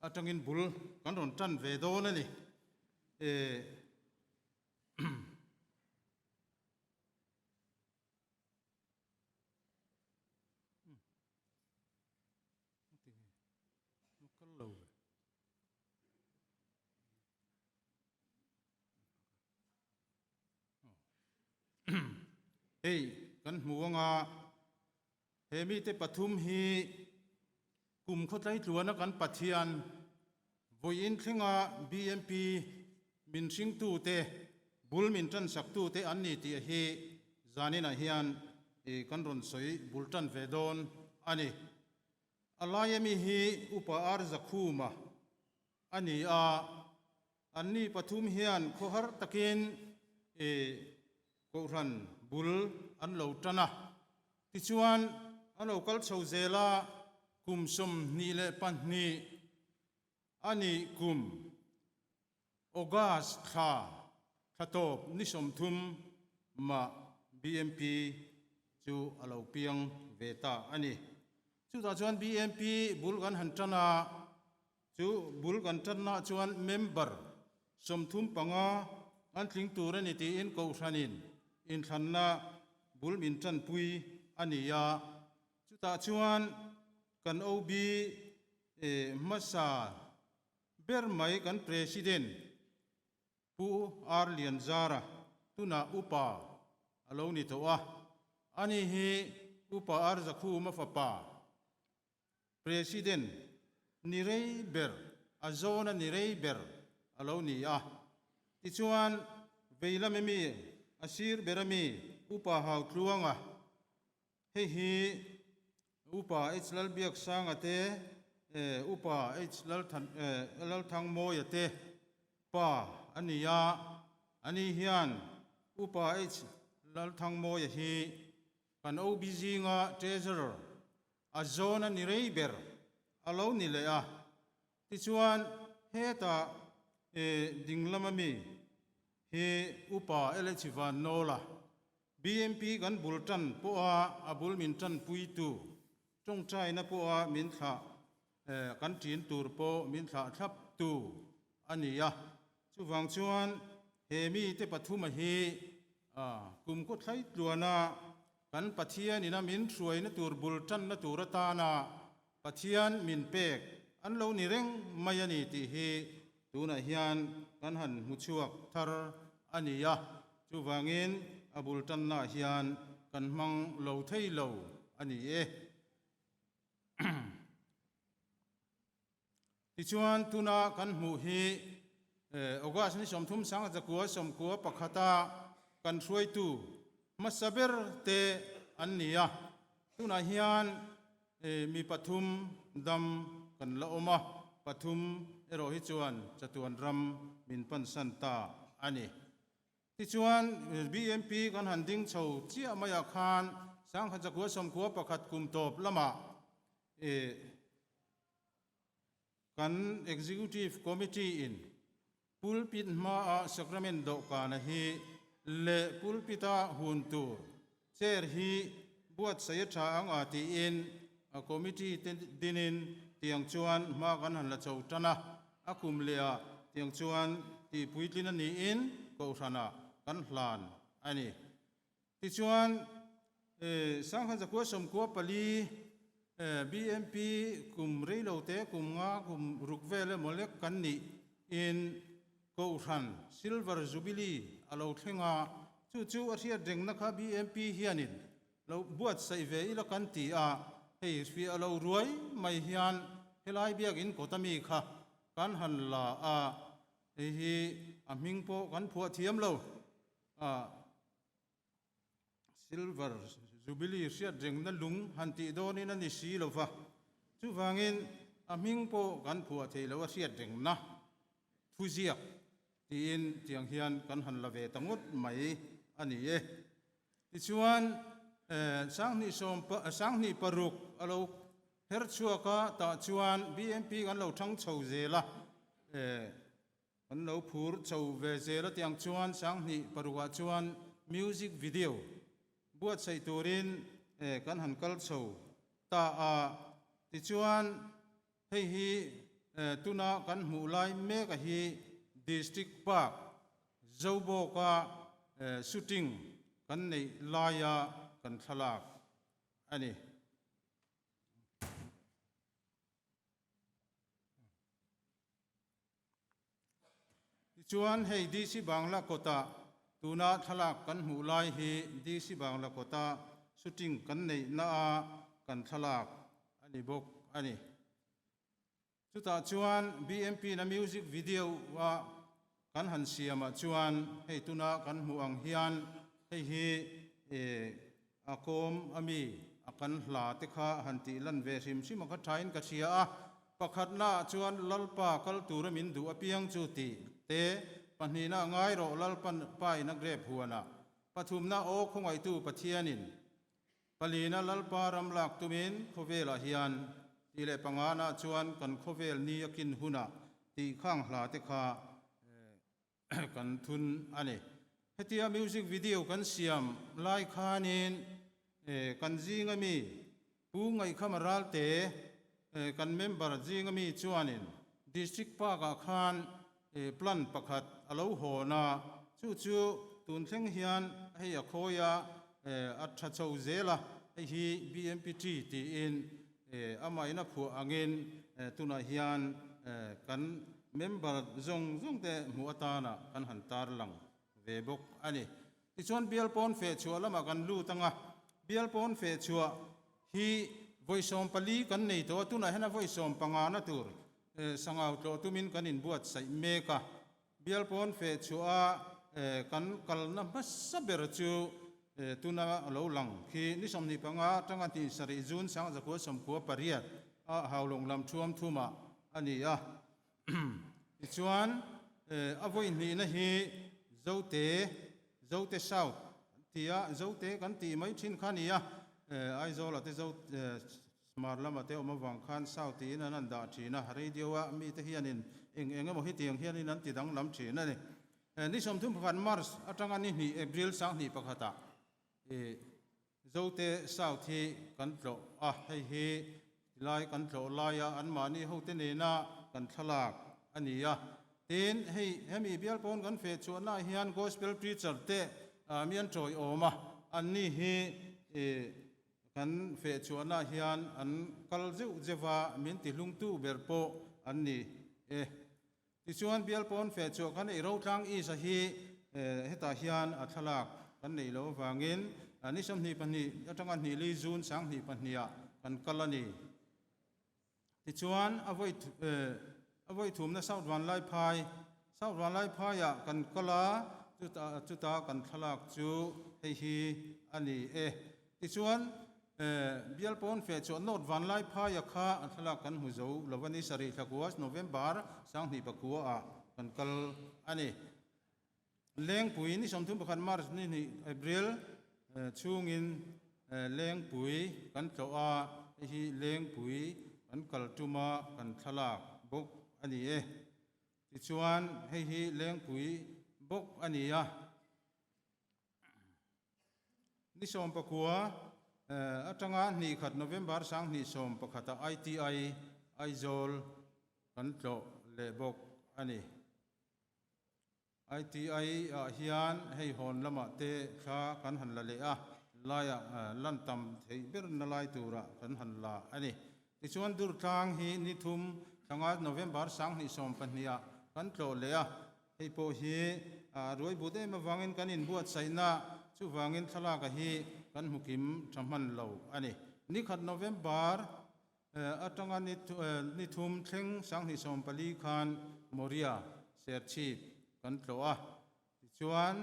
atangin bul kan rawn tan ve dawn a ni. Hei kan hmu anga he mite pathum hi kum khawtlai tluana kan Pathian vawiin thlenga BMP min hringtute bul min tansaktute an ni tih hi zaninah hian kan rawn sawi bul tan ve dawn a ni. A laia mi hi Upa Ar Zakhuma a ni a, anni pathum hian khawhar takin Kohhran bul an lo tan a. Tichuan, a lo kal chho zel a, kum 22 a nih kum August thla thla tawp ni 30 mah BMP chu a lo piang ve ta a ni. Chutah chuan BMP bul kan han tan a, chu bul kan tannaah chuan member 35 an tling tur a ni tiin Kohhranin inthlanna bul min tanpui a ni a. Chutah chuan kan OB hmasa ber mai kan President Pu R Lianzara tunah upa a lo ni tawh a, ani hi Upa R Zakhuma fapa President ni rei ber, a zawna ni rei ber a lo ni a. Tichuan, veilam emi a sir ber ami Upa Hautluanga, hei hi Upa H Lalbiaksanga te, Upa H Lalthangmawia te pa a ni a, ani hian Upa H Lalthangmawia hi kan OB zinga Treasurer a zawn a ni rei ber a lo ni leh a. Tichuan hetah dinglam ami hi Upa LH Vannawla BMP kan bul tan pawha a bul min tanpuitu tawngtaina pawha min thlah kan ṭin tur pawh min thlah thlaptu a ni a. Chuvang chuan he mite pathuma hi kum kawthlai tluana kan Pathian ina min hruaina tur bul tanna tur atana Pathian min pek an lo ni reng mai a ni tih hi tunah hian kan han hmu chhuak thar a ni a. Chuvangin a bul tannaah hian kan hmang lo thei lo a ni e. Tichuan tuna kan hmuh hi August ni 30 1991 a kan hruaitu hmasa ber te an ni a. Tunah hian mi pathum dam kan la awm a, pathum erawh hi chuan chatuan ram min pansan ta a ni. Tichuan, BMP kan han ding chho chiah maiah khan Sangkhat zakua sawmkhua pakhat kum tawp lamah kan Executive Committee in Pulpit hmaah Sacrament dawhkana hi leh pulpit-a hun tur chair hi buatsaih a tha ang a tiin a committee te dinin tiang chuan hma kan han la cho tan a, a kum leh ah tiang chuan tihpuitlin a niin kohhranah kan hlan a ni. Tichuan, Sanghan zakua sawmkua pali BMP kum reilote kum nga kum ruk vel emaw lek kan nih in Kohhran Silver Jubilee a lo thleng a, chu chu a hriat rengna kha BMP hianin lo buatsaih ve ila kan ti a, hei hriah lo ruai mai hian helai biakin kawta mi kha kan han la a, hei hi a hming pawh kan phuah thiam lo. A Silver Jubilee hriat rengna lung han tih dawnin a ni si lo va, chuvangin a hming pawh kan phuah thei lo a hriat rengna thuziak tiin tiang hian kan han la ve ta ngawt mai a ni e. Tichuan, Sanghnih sawm Sanghnih paruk a lo her chhuak a, tah chuan BMP kan lo thang chho zel a, Kan lo phur chho ve zel a tiang chuan Sanghnih parukah chuan music video buatsaih turin kan han kal chho ta a. Tichuan hei hi tuna kan hmuh lai mek a hi District Park Zobawka shooting kan neih laia kan thlalak a ni. Tichuan hei DC Bangla kawtah tuna thlalak kan hmuh lai hi DC Bangla kawta shooting kan neih na a kan thlalak a ni bawk a ni. Chutah chuan BMP na music video a kan han siamah chuan hei tuna kan hmuh ang hian hei hi A kawm a mi a kan hla te kha han tih lan ve hrim hrim a kha thain ka hria a, pakhatna ah chuan Lalpa kal tura min duh apiang chu tih te, pahnihna a ngai rawh Lalpa pa in a grep huan ah, pathumna aw khawngaihtu Pathianin, palina Lalpa ram lak tumin khawvel ah hian tih leh pangana chuan kan khawvel ni a kin hunah tih khang hla te kha kan thun a ni. Hetia music video kan siam lai khanin kan zinga mi Pu Ngaihkhama Ralte kan member zinga mi chuanin District Park-ah khan plan pakhat a lo hawn a, chu chu tun thleng hian hei a khawi a, a tha chho zel a, hei hi BMPT tiin Amahin a phuah angin tunah hian kan member zawng zawng te hmuh atana kan han tarlang ve bawk a ni. Tichuan bial pawn fehchhuah lamah kan lut ang a, bial pawn fehchhuah hi vawi 14 kan nei tawh a, tunah hian a vawi sawm pangana tur sangau tlawh tumin kan inbuatsaih mek a. Bial pawn fehchhuah a kan kalna hmasa ber chu tuna a lo lang khi ni 25 atanga hnih sarih June 1998 a Haulawng lam thuam thumah a ni a. Tichuan a vawi hnihna hi Zote, Zote South an ti a, Zote kan tih mai thin kha a ni a, Aizawl ah te Zote Smar lama te awm avang khan South tiin an han dah thin a, radio a mite hianin eng eng emaw hetiang hianin an ti danglam thin a ni. Ni 31 March atanga ni hnih April 2001 ah Zote South hi kan tlawh a, hei hi tilai kan tlawh laia anmahni hote nena kan thlalak a ni a. Tin, hei hemi bial pawn kan feh chhuahnaah hian Gospel preacher te mi an tawiawm a, anni hi Kan feh chhuahnaah hian an kal zeuh zeuh a, min ti hlungtu ber pawh an ni e. Tichuan bial pawn feh chhuah kan ei Rotlang East-a hi hetah hian a thlalak kan neih loh avangin ni 22 atanga hnih li June 2002 ah kan kal a ni. Tichuan a vawi a vawi thumna South Vanlaiphai South Vanlaiphaiah kan kal a, chutah chuta kan thlalak chu hei hi a ni e. Tichuan bial pawn feh chuah North Vanlaiphaia kha a thlalak kan hmu zo lo a ni, sarih thla kua November 2009 ah kan kal a ni. Lengpui ni 31 March ni hnih April chhungin Lengpui kan tlawh a, hei hi Lengpui kan kal tuma kan thlalak bawk a ni e. Tichuan hei hi Lengpui bawk a ni a. Ni 19 atanga hnih khat November 2011 ah ITI Aizawl kan tlawh leh bawk a ni. ITI ah hian hei hawn lamah te thla kan han la leh a, laiah lan tam theih ber na lai turah kan han la a ni. Tichuan Durtlang hi ni thum thlanga November 2012 ah kan tlawh leh a, Hei pawh hi a ruai but em avangin kan inbuatsaihna chuvangin thlalaka hi kan hmu kim tha hman lo a ni. Nikhat November atanga ni thum thleng 2014 khan Moria Serchhip kan tlawh a. Tichuan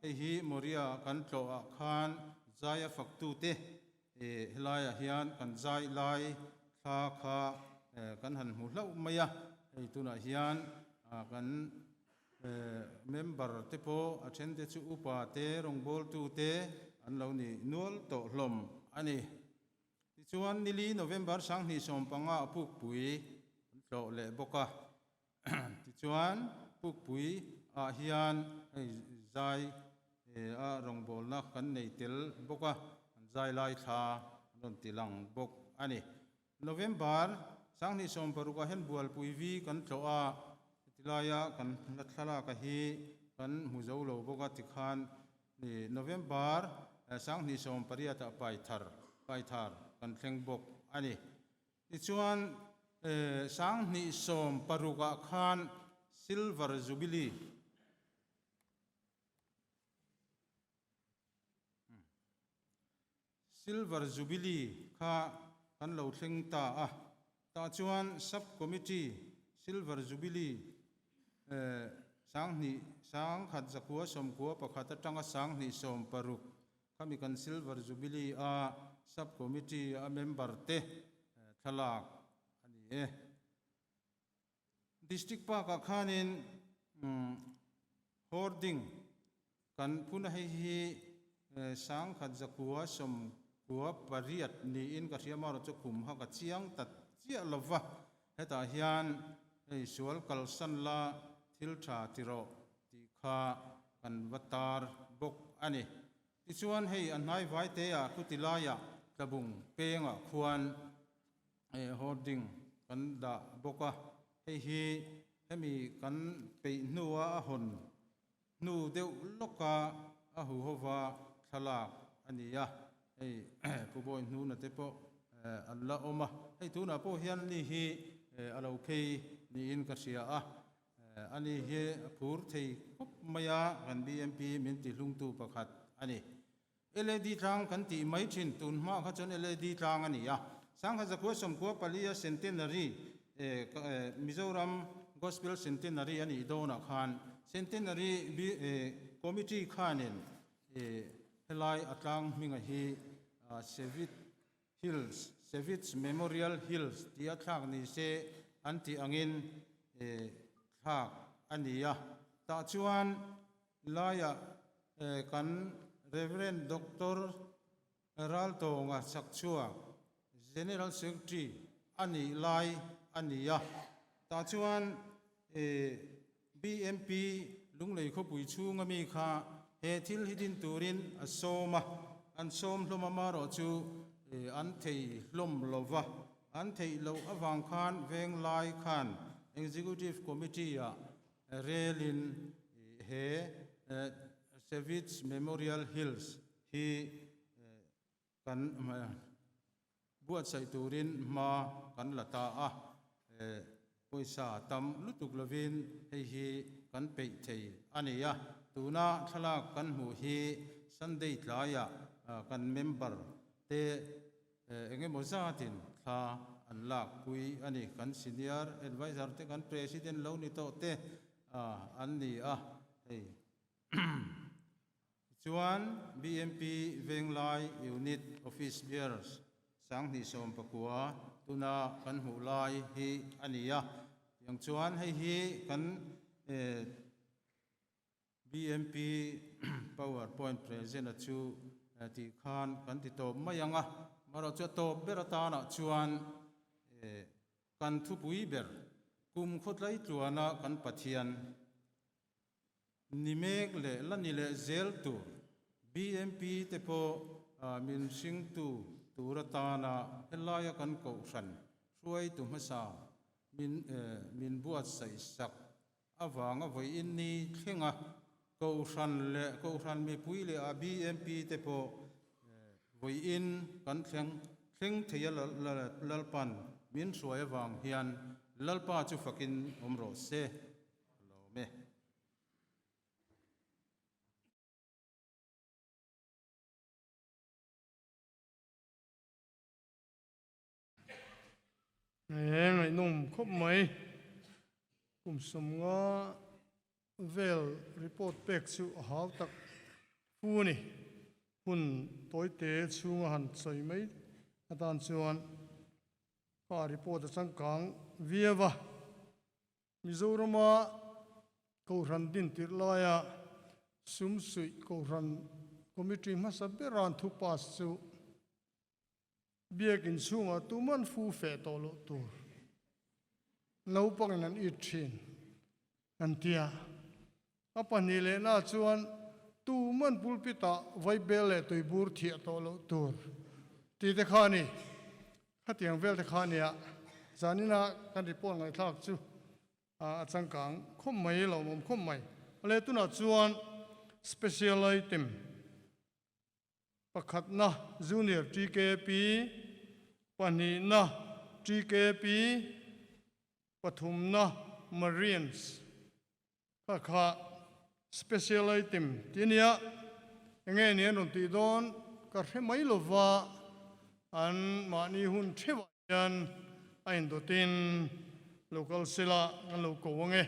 hei hi Moria kan tlawh ah khan zai a faktute helaiah hian kan zai lai thla kha kan han hmu hlauh mai a. Hei tunah hian kan member te pawh a then te chu upa te rawngbawltu te an lo ni nual tawh hlawm a ni. Tichuan nili November 2015 a pukpui an tlawh leh bawk a. Tichuan pukpui ah hian hei zai a rawngbawlna kan nei tel bawk a, an zai lai thla an rawn ti lang bawk a ni. November 2016 ah hian Bualpui vi kan tlawh a, hetilaia kan hla thlalak a hi kan hmu zo lo bawk a tikhan November 2018 ah Paithar Paithar kan thleng bawk a ni. Tichuan 2016 ah khan Silver Jubilee Silver Jubilee kha kan lo thleng ta a, tah chuan Sub Committee Silver Jubilee 2191 atanga 2016 khami kan Silver Jubilee a Sub Committee a member te thlalak a ni e. District Park ah khanin hoarding kan phun a hei hi 1998 niin ka hria marawh chu kum ha ka chiang ta chiah lova hetah hian hei sual kalsan la thil tha ti rawh tih kha kan va tar bawk a ni. Tichuan hei a hnai vai te ah chuti laiah tlabung pengah khuan hoarding kan dah bawk a, hei hi hemi kan peih hnua a hawn hnu deuh lawka a huhova thlalak a ni a, hei Pu Bawi hnuna te pawh an la awm a, hei tunah pawh hian ni hi a lo phei niin ka hria a, ani hi a phur thei khawp mai a, kan BMP min tihlungtu pakhat a ni. LAD tlang kan tih mai thin, tun hma kha chuan LAD tlang a ni a. 1994 a Centenary, Mizoram Gospel Centenary a nih dawnah khan Centenary Committee khanin helai a tlang hminga hi Sevit Hills, Sevit's Memorial Hills tia thlak ni se an tih angin thlak a ni a. Tah chuan Laiah kan Rev. Doctor Raltawnga chakchhuak General Secretary a nih lai a ni a. Tah chuan BMP Lunglei khawpui chhunga mi kha he thil hi din turin a sawm a, an sawm hlawm a marawh chu an thei hlawm lo va, an theih loh avang khan Venglai khan Executive Committee-ah Relin he Savage Memorial Hills hi kan buatsaih turin hma kan la ta a, pawisa tam lutuk lovin hei hi kan peih thei a ni a. Tuna thlalak kan hmuh hi Sunday tlaiah kan member te Eng emaw zatin thla an lakpui a ni. Kan senior advisor te, kan president lo ni tawh te an ni a hei. Tichuan BMP Venglai Unit Office Bearers 2019 tuna kan hmuh lai hi a ni a. Tiang chuan hei hi kan. BMP power point present a chu tih khan kan ti tawp mai ang a, marawh chu a tawp ber atanah chuan kan thupui ber kum khawtlai tluana kan Pathian ni mek leh la ni leh zel tur BMP te pawh min hringtu tur atana helaia kan kohhran hruaitu hmasa min min buatsaih sak avanga vawiin ni thlenga kohhran leh kohhran mipui leh a BMP te pawh vawiin kan thleng thleng thei a Lalpan min hruai avang hian Lalpa chu fakin awm rawh se. Ka lawm e. He ngaihnawm khawp mai. Kum sawmnga vel report pek chu a hau tak fu a ni. Hun tawite chhunga han sawi mai atan chuan kha report a changkang viau a. Mizorama Kohhran din tirh laia sumsuih Kohhran Committee hmasa bera an thu pass chu biakin chhungah tuman fu feh tawh loh tur naupangin an it thin an ti a. A pahnih lehna chuan tuman pulpit-ah vaibel leh tuibur thiah tawh loh tur tih te kha a ni. Khatiang vel te kha nia zanina kan report ngaihthlak chu a changkang khawp mai lo awm khawp mai. Awle tunah chuan special item pakhatna junior TKP, pahnihna TKP, pathumna Marines kha kha special item ti ania enge ni an rawn tih dawn ka hre mai lova an mahni hun theuhah hian a indawtin lo kal sela kan lo ko ange.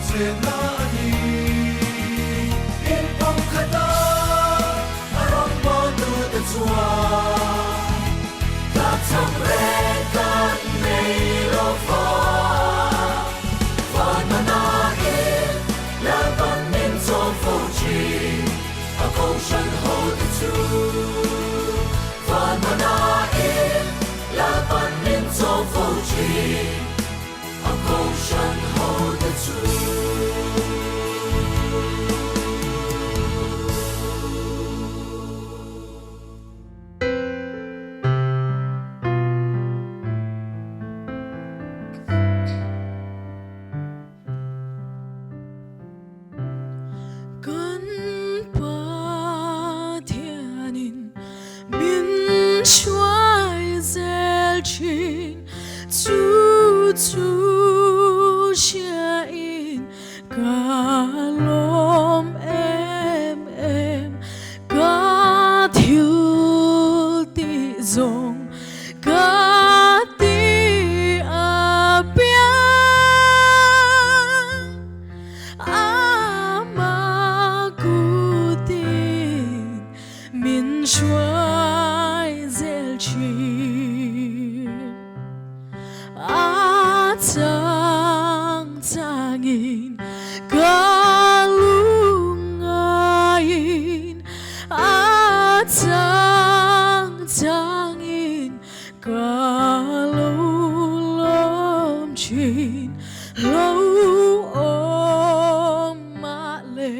chenna a ni. Inpumkhata a rawngbawltute chuan tlakchham reng kan nei lo va. Vanmanain Lalpan min chawm fo thin, a kohhran hote chu. Vanmanain Lalpan min chawm fo thin, a kohhran hote chu. Kan Pathianin min hruai zel thin, chu chu hriain ka lawm em em, ka thil tih zawng ka ti apiang. Ama kutin min hruai zel thin. A chang changin ka lungaiin, a chang changin ka lo lawm thin. Lo awm mah le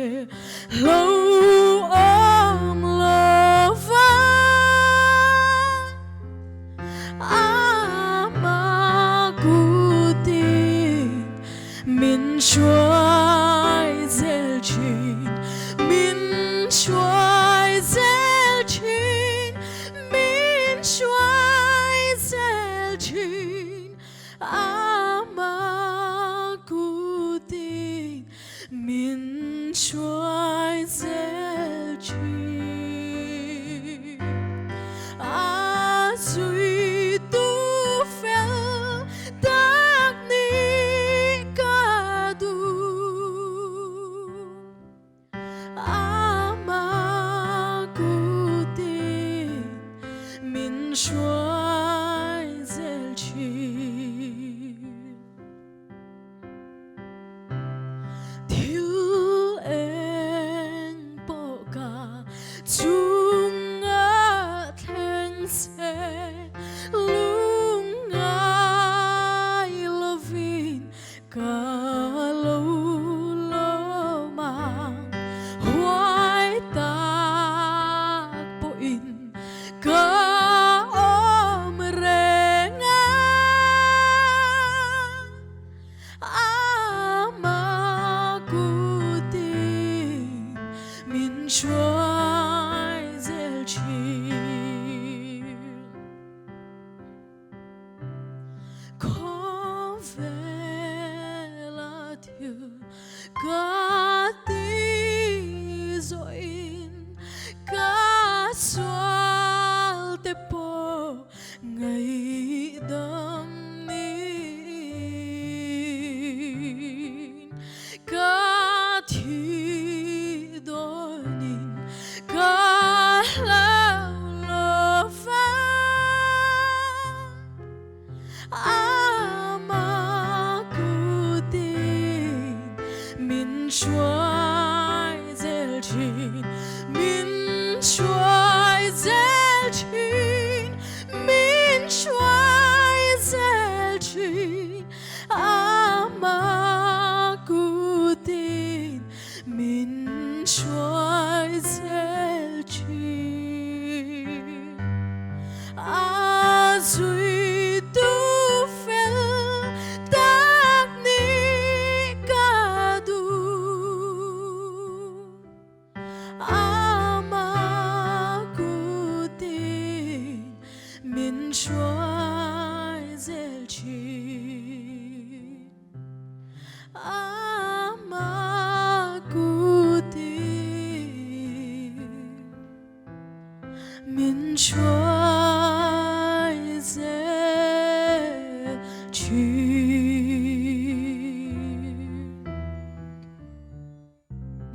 lo awm lo va, ama kutin min hruai zel thin, min hruai zel thin, min hruai zel thin. Ama kutin min hruai zel thin. A zui tu fel tak nih ka duh. Ama kutin min hruai zel thin. Thil eng pawh ka chunga thleng se lungngai lovin Ka lo lawm ang huai tak pawhin ka awm reng a, ama kutin min hruai zel thin. Khawvela thil ka ti zawhin ka sual te pawh ngaihdam niin ka thi dawnin ka hlau lo va. Ama kutin min hruai zel thin, min hruai zel thin, min hruai zel thin. Ama kutin min hruai zel thin. A zui tu fel tak nih ka duh.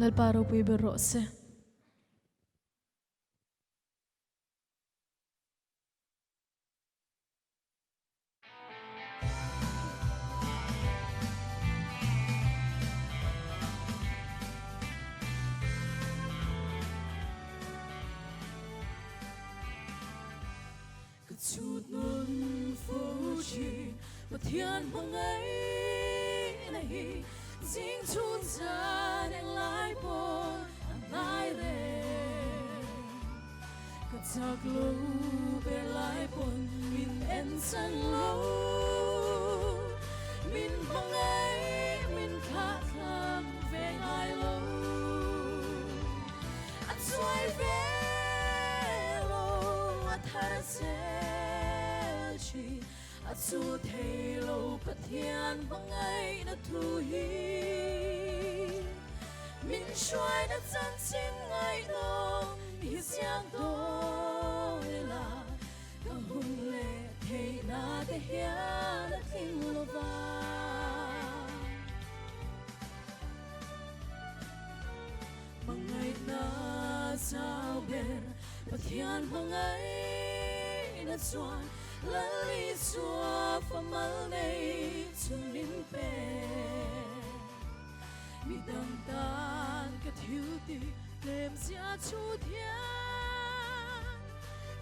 Lalpa ropui ber rawh se. Ka chhut nun fo thin Pathian hmangaihna hi zing chhun zan englai pawn a hnai reng. Ka chak lo ber lai pawn min en chan lo, min hmangaih min thlah thlang ve ngai lo. A chuai ve lo a thar zel thin, a chu thei lo Pathian hmangaihna thu hi. Min hruaina chanchin ngaihnawm hi chiang dawn ila, ka hun leh theihna te hian a tling lo va. Hmangaihna zau ber Pathian hmangaihna chuan Lal Isua fa mal nei chhun min pe. Mi dang tan ka thil tih tlem zia chu thiam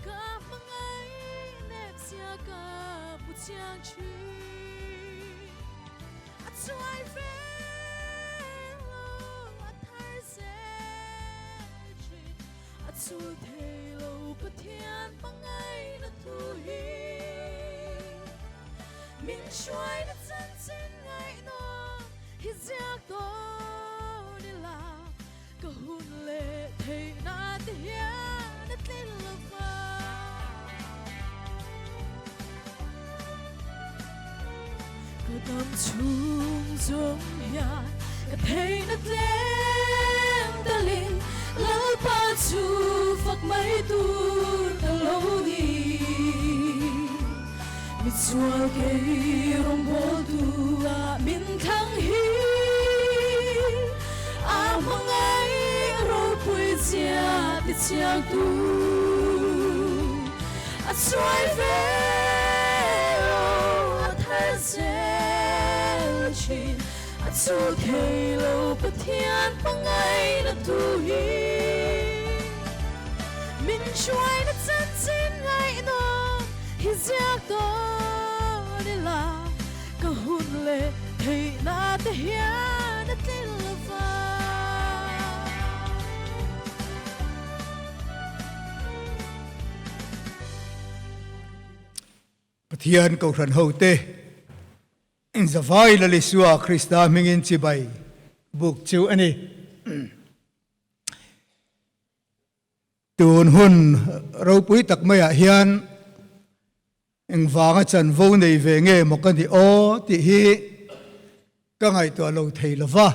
ka hmangaih nep zia ka pu chiang thin. A chuai ve lo a thar zel thin, a chul thei lo Pathian hmangaihna thu hi. Min hruaina chanchin ngaihnawm hi ziak dawn ila, ka hun leh theihna te hian a tlin lo va. Ka dam chhung zawng hian ka theihna tlem talin Lalpa chu fak mai tur ka lo ni. Mitsual kei rawngbawltu ah min thlang hi a hmangaih ropui zia ti chiangtu a chuai ve lo a thar zel thin a chul thei lo Pathian hmangaihna tu hi min hruaina chanchin ngaihnawm hi ziak dawn ila ka hun leh theihna te hian a tlin lo va. Pathian Kohhran hote Zavai Lal Isua Krista hmingin chibai buk chu a ni. Tun hun ropui tak maiah hian engvanga chanvo nei ve nge maw ka ni aw tih hi ka ngaihtuah lo thei lo va,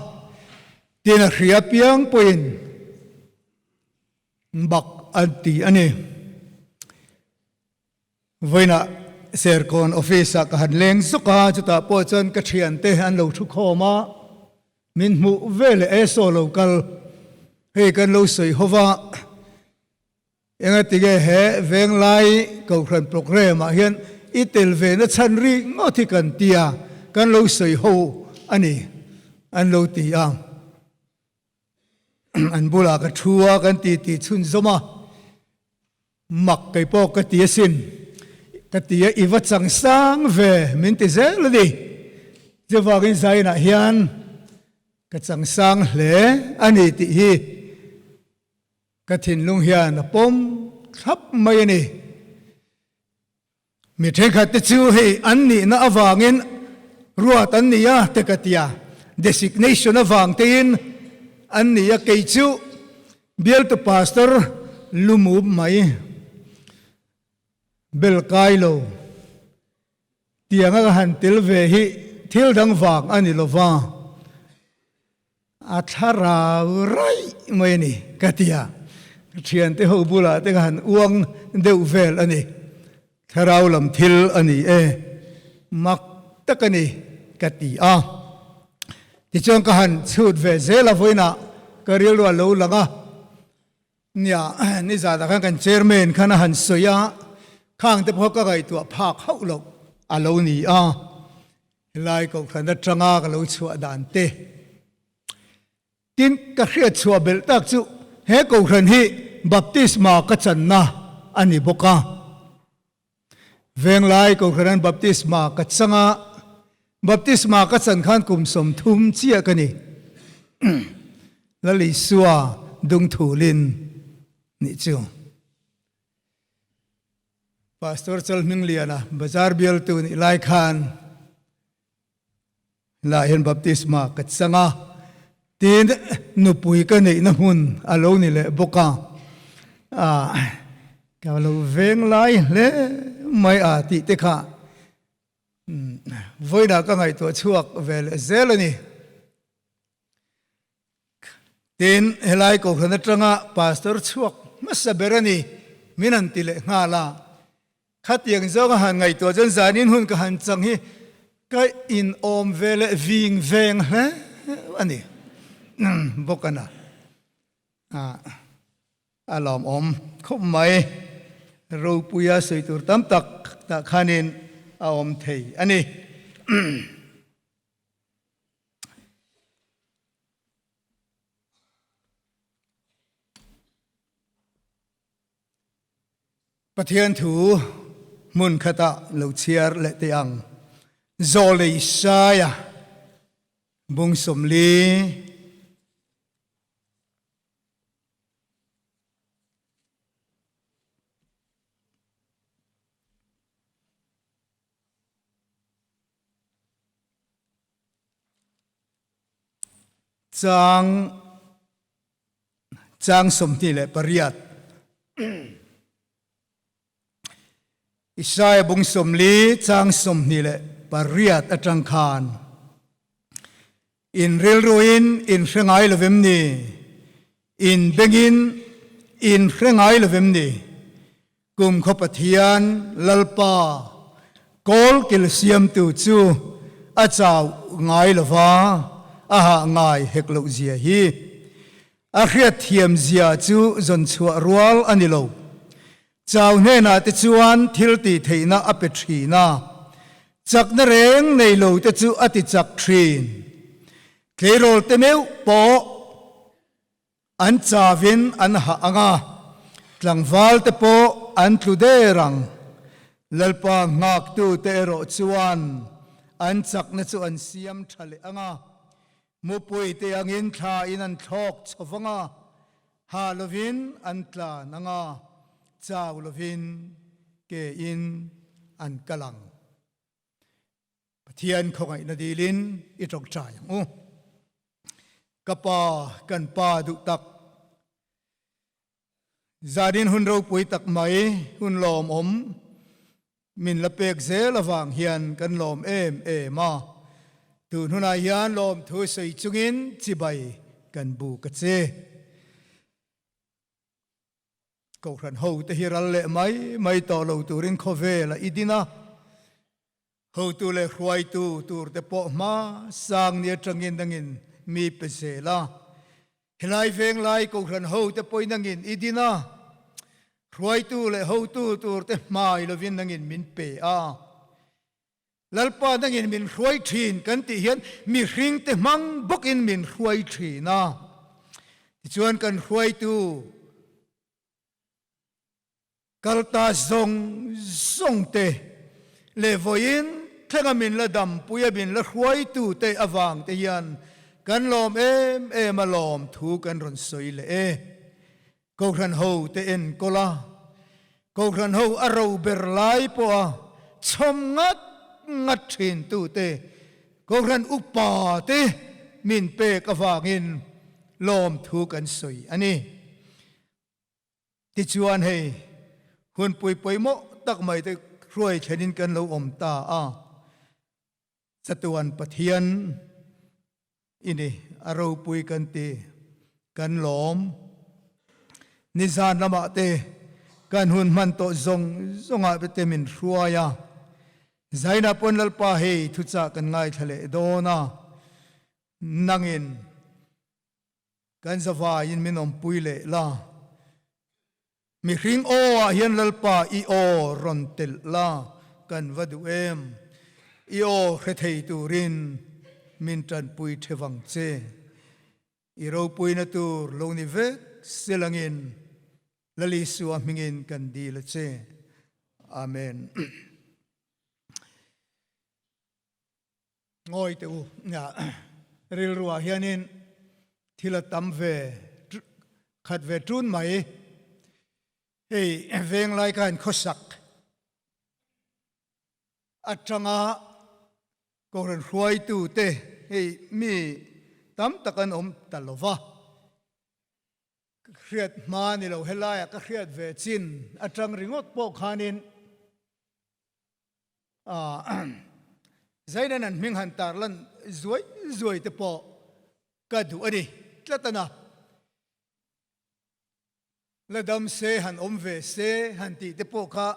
tin a hria piang pawhin bak an ti a ni. Vawiinah Serkawn office ah ka han leng zuk a, chutah pawh chuan ka thiante an lo thu khawm a, min hmuh ve leh e saw lo kal, hei kan lo sawi ho va, engatinge he Venglai Kohhran programme ah hian i tel ve na chhan ri ngawt hi kan tia, kan lo sawi ho a ni an lo ti a. An bulah ka thu a, kan ti ti chhunzawm a. Mak kei pawh ka ti asin, ka ti a, i va chang sang ve min ti zel a ni. Chuvangin Zainah hian ka chang sang hle a ni tih hi ka thinlung hian a pawm thlap mai a ni. Mi thenkhat te chu hei an nihna avangin ruat an ni a te ka ti a, designation avang tein an ni a, kei chu bialtu pastor lumup mai bel kai lo tianga ka han tel ve hi thil dang vang a ni lova. A thlarau raih mai a ni ka ti a, ka thiante ho bulah te ka han uang deuh vel a ni. Thlarau lam thil a ni e, mak tak a ni ka ti a. Tichuan ka han chhut ve zel a vawiinah. ka rilru a lo lang a. Nia, nizatah khan kan chairman khan a han sawi a, khang te pawh ka ngaihtuah phak hauh loh a lo ni a. Helai kohhran atanga ka lo chhuah dan te. Tin, ka hriat chhuah belh tak chu he kohhran hi baptisma ka channa a ni bawk a. Venglai kohhran baptisma ka chang a, baptisma ka chan khan kum 30 chiah ka ni. Lal Isua dungthulin nih chu. Pastor Chalhmingliana bazar bialtu nih lai khan lah hian baptisma ka chang a, tin nupui ka neihna hmun a lo ni leh bawk a, ah ka lo veng lai hle mai a tih te kha vawiinah ka ngaihtuah chhuak ve leh zel a ni. Tin, helai kohhran atanga pastor chhuak hmasa ber a ni min han ti leh nghal a. Khatiang zawng a han ngaihtuah chuan zanin hun ka han chang hi ka inawm ve leh ving veng hle a ni bawk a na. A lawmawm khawp mai. Ropuia sawi tur tam tak tah khanin a awm thei a ni. Pathian thu hmun khatah lo chhiar leh teh ang. Zawlei Saia bung 40. Chang Chang 28. Isaiah bung 40 chang 28 atang khan in rilruin in hre ngai lovem ni? In bengin in hre ngai lovem ni? Kumkhaw Pathian Lalpa kawlkil siamtu chu a chau ngai lova a hah ngai hek loh zia hi. A hriatthiam zia chu zawn chhuah rual a ni lo. Chau hnenah te chuan thil tih theihna a pe thin a, chakna reng nei lo te chu a ti chak thin. Tleirawl te meuh pawh an chavin an hah ang a, tlangval te pawh an tlu der ang. Lalpa nghaktu te erawh chuan an chakna chu an siam tha leh ang a, Mupui te angin thla in an thlawk chho vang a, ha lovin an tlan ang a, chau lovin ke in an kal ang. Pathian khawngaihna dilin i tawngtai ang u. Ka Pa, kan Pa duh tak, zanin hun ropui tak mai, hun lawmawm, Min la pek zel avang hian kan lawm em em a, tun hunah hian lawmthu sawi chungin chibai kan buk a che. Kohhran ho te hi ral leh mai mai tawh lo turin khawvel a i din a, hotu leh hruaitu tur te pawh hma sang ni atangin dangin mi pe zel a. Helai veng lai kohhran ho te pawhin nangin i din a, hruaitu leh hotu tur te hmai lovin nangin min pe a. Lalpa nangin min hruai thin kan tih hian mihring te hmang bawkin min hruai thin a. Tichuan kan hruaitu Kalta zawng zawng te leh vawiin thlenga min la dampui a min la hruaitu te avang te hian kan lawm em em a lawm thu kan rawn sawi leh e. Kohhran ho te enkawl a, Kohhran ho a ro ber lai pawh a chhawm ngat ngat thin tu te, Kohhran upa te min pek avangin lawm thu kan sawi a ni. Tichuan hei, hunpui pawimawh tak mai te hruai thlenin kan lo awm ta a, chatuan Pathian i ni, a ropui kan ti, kan lawm. Nizan lamah te kan hun hman tawh zawng zawngah te min hruai a, Zaina pawn Lalpa hei thuchah kan ngaithla leh dawn a, nangin. Kan zavaiin min awmpui leh la. Mihring aw ah hian Lalpa i aw rawn telh la kan va duh em? I aw hre thei turin min tanpui the vang che. I ropuina tur lo ni vek selangin Lal Isua hmingin kan dil a che. Amen. Ngawi teh u, rilruah hianin thil a tam ve khat ve tun mai. Hei venglai khan khawsak atanga Kohhran hruaitute hei mi tam tak an awm ta lo va. Ka hriat hma ni lo helaiah ka hriat ve chin atang ringawt pawh khanin Zainan an hming han tar lan zuai zuai te pawh ka duh a ni tlat a na. La dam se han awm ve se han tih te pawh kha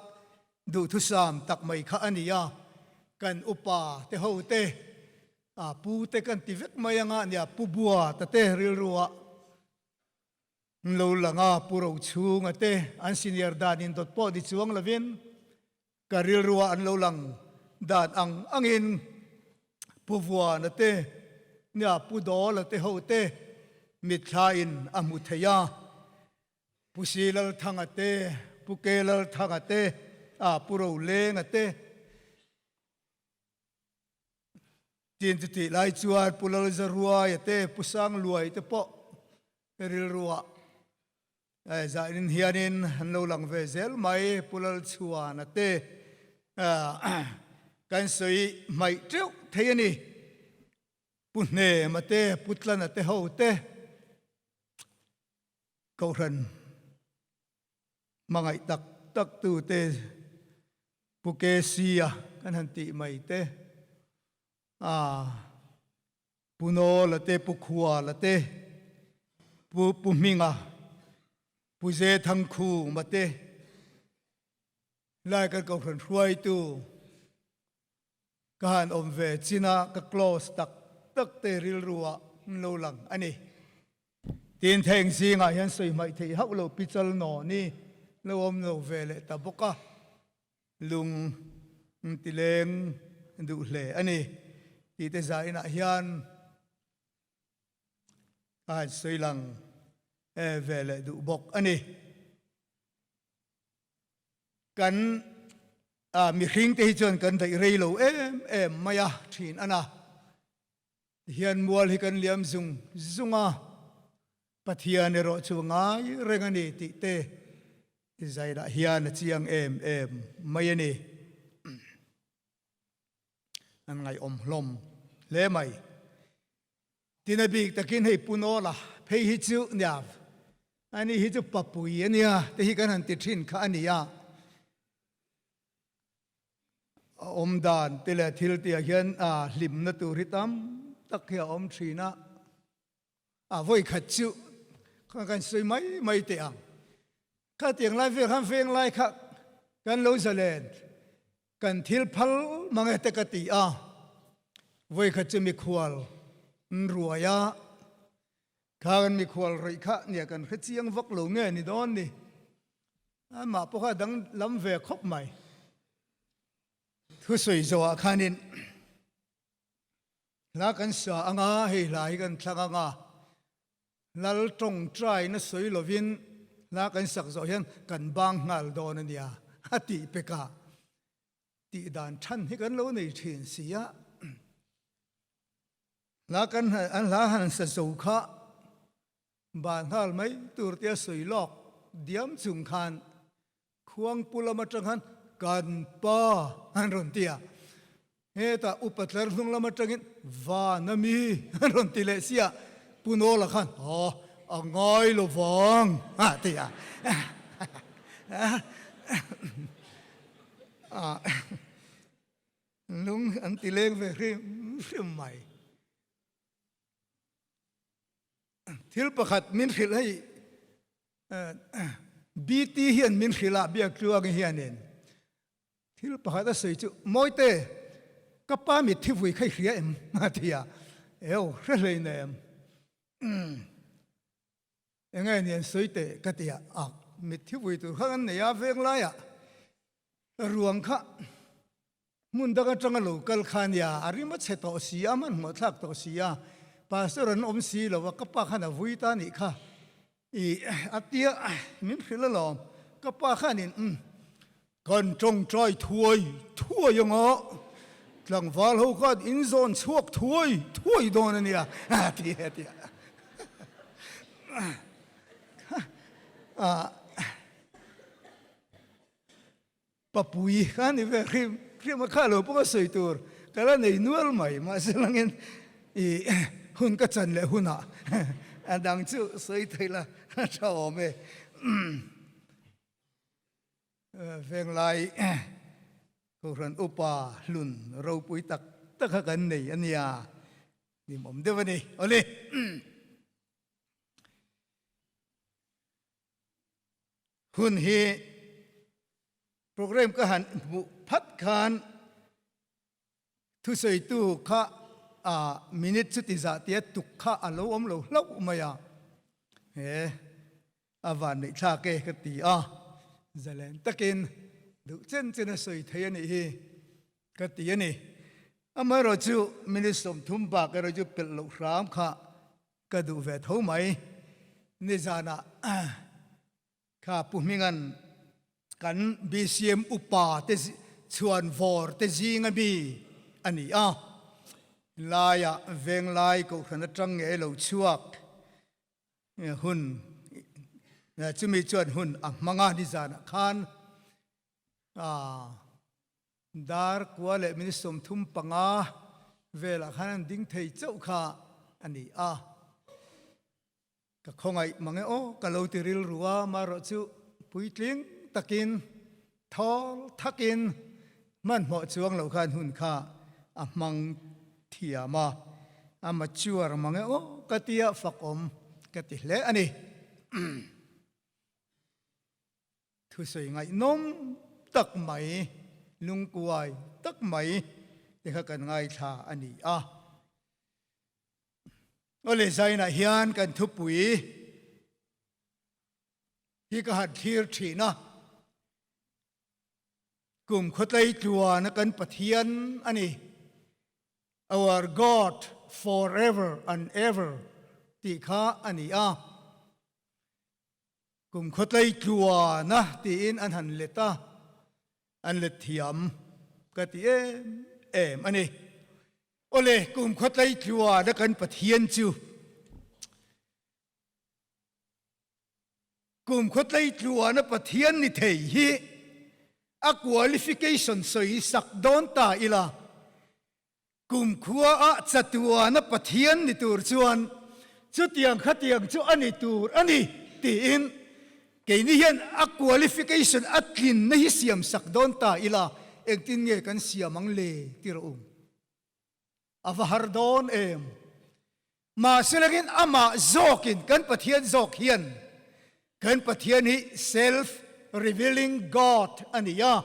duhthusam tak mai kha a ni a, kan upa te ho te pu te kan ti vek mai anga nia pu bua ta te rilruah Lo lang a, Pu Rochhunga te an senior dan in dawt pawh ni chuang lovin ka rilrua an lo lang dan ang angin Pu Vuana te nia Pu Dawla te ho te mitthla in a hmu thei a, Pu Silalthanga te, Pu Kelalthanga te, a Pu Rolenga te. Tin chutih lai chuan Pu Lalzaruaia te, Pu Sangluai te pawh rilruah zainin hianin an lo lang ve zel mai. Pu Lalchhuana te kan sawi hmaih teuh thei a ni. Pu Hnema te, Pu Tlana te ho te Kohhran Hmangaih tak tak tu te Pu KC-a kan han tih mai te, ah Pu Nawla te, Pu Khuala te, Pu Pu Hminga, Pu Zethangkhuma te, lai kan kohhran hruaitu Ka han awm ve chin a, ka close tak tak te rilru ah an lo lang a ni. Tin theng zingah hian sawi hmaih theih hauh lo pichal nawn i lo awm lo ve leh ta bawk a, lung ti leng duh hle a ni tih te zainah hian ka han sawi lang ve leh duh bawk a ni. Kan mihring te hi chuan kan daih rei lo em em mai a thin a na. Tihian mual hi kan liam zung zung a, Pathian erawh chu ngai reng a ni tih te zailah hian a chiang em em mai a ni. An ngaihawm hlawm hle mai. Tin a bik takin hei Pu Nawla phei hi chu nia, ani hi chu papui a nia te hi kan han ti thin kha a ni a. A awm dan te leh thil tihah hian hlimna tur hi tam tak hi a awm thin a. A vawi khat chu kan sawi mai mai teh ang. Khatiang lai vel khan veng lai kha kan lo zalen Kan thil phal mang e te ka ti a, vawikhat chu mikhual an ruai a, kha kan mikhual rawih kha nia kan hre chiang vak lo nge ni dawn ni, amah pawh kha dang lam ve khawp mai. Thusawi zawhah khanin hla kan sa anga, hei hla hi kan thlang anga, Lal tawngtaina sawi lovin hla kan sak zawh hian kan bang nghal dawn a nia a tih pek a, tih dan than hi kan lo nei thin si a. Hla kan an hla han sa zo kha ban nghal mai tur tia sawi lawk diam chung khan Khuangpu lam atang khan kan pa an rawn ti a, hetah upa tlar hnung lam atangin van a mi an rawn ti leh si a, Pu Nawla khan aw a ngai lo vang a ti a. Lung an ti leng ve hrim hrim mai. Thil pakhat min hrilh hei BT hian min hrilh a biak tluang hianin thil pakhat a sawi chu Mawite ka pa mit thi vui kha i hria em a ti a, eo hre hlei nem. Enge ni an sawi teh ka ti a, a mitthi vui tur kha kan nei a, veng laiah ruang kha hmun dang atanga lo kal kha ania, a rim a chhe tawh si a, hmanhmawh thlak tawh si a, pastor an awm si lo a, ka pa khan a vui ta nih kha i a tia min hrilh alawm, ka pa khanin umm Kan tawngtai thuai thuai anga tlangval ho khan in zawn chhuak thuai thuai dawn a nia a ti a ti a. Papui kha ni ve hrim hrim a kha lo pawh ka sawi tur ka la nei nual mai mahse langin i hun ka chan leh hunah a dang chu sawi thei la a tha awm e. Venglai Kohhran upa hlun ropui tak tak kha kan nei a nia, hlimawm deuh a ni. Awle. Hun hi program ka han hmuh phat khan thusawitu kha a minute chuti zah tia tuk kha a lo awm lo hlauh mai a. He a van neih thlak e ka ti a, zalen takin duh chen chen a sawi thei a nih hi ka ti a ni. Amaherawh chu minute 30 bak erawh chu pelh loh hram kha ka duh ve tho mai. Nizanah kha Pu Hminga'n kan BCM upa te chhuan vawr te zing a mi a ni a, laiah Venglai Kohhran atang nge lo chhuak hun chumi chuan hun a hmang a nizanah khan dar kua leh minute 35 velah khan an ding thei chauh kha a ni a. Ka khawngaih mang e aw, ka lo ti rilru a, marawh chu puitling takin thawl thakin hmanhmawh chuang loh khan hun kha a hmang thiam a, a mature mang e aw ka tia fakawm ka ti hle a ni. Thusawi ngaihnawm tak mai, lungkuai tak mai te kha kan ngaithla a ni a. Awle zainah hian kan thupui hi ka han thlir thin a, kum khawtlei tluana kan Pathian a ni, Our God forever and ever tih kha a ni a. Kum khawtlei tluana tiin an han let a, an let thiam ka ti em em a ni. Awle, kum khawtlei tluana kan Pathian chu kum khawtlei tluana Pathian ni thei hi a qualification sawi sak dawn ta ila, kum khua ah chatuana Pathian ni tur chuan chutiang khatiang chu a ni tur a ni tiin keini hian a qualification a tlinna hi siam sak dawn ta ila engtin nge kan siam ang le ti rawh u. A va har dawn em? Mahse langin amah zawkin kan Pathian zawk hian kan Pathian hi self revealing God a ni a,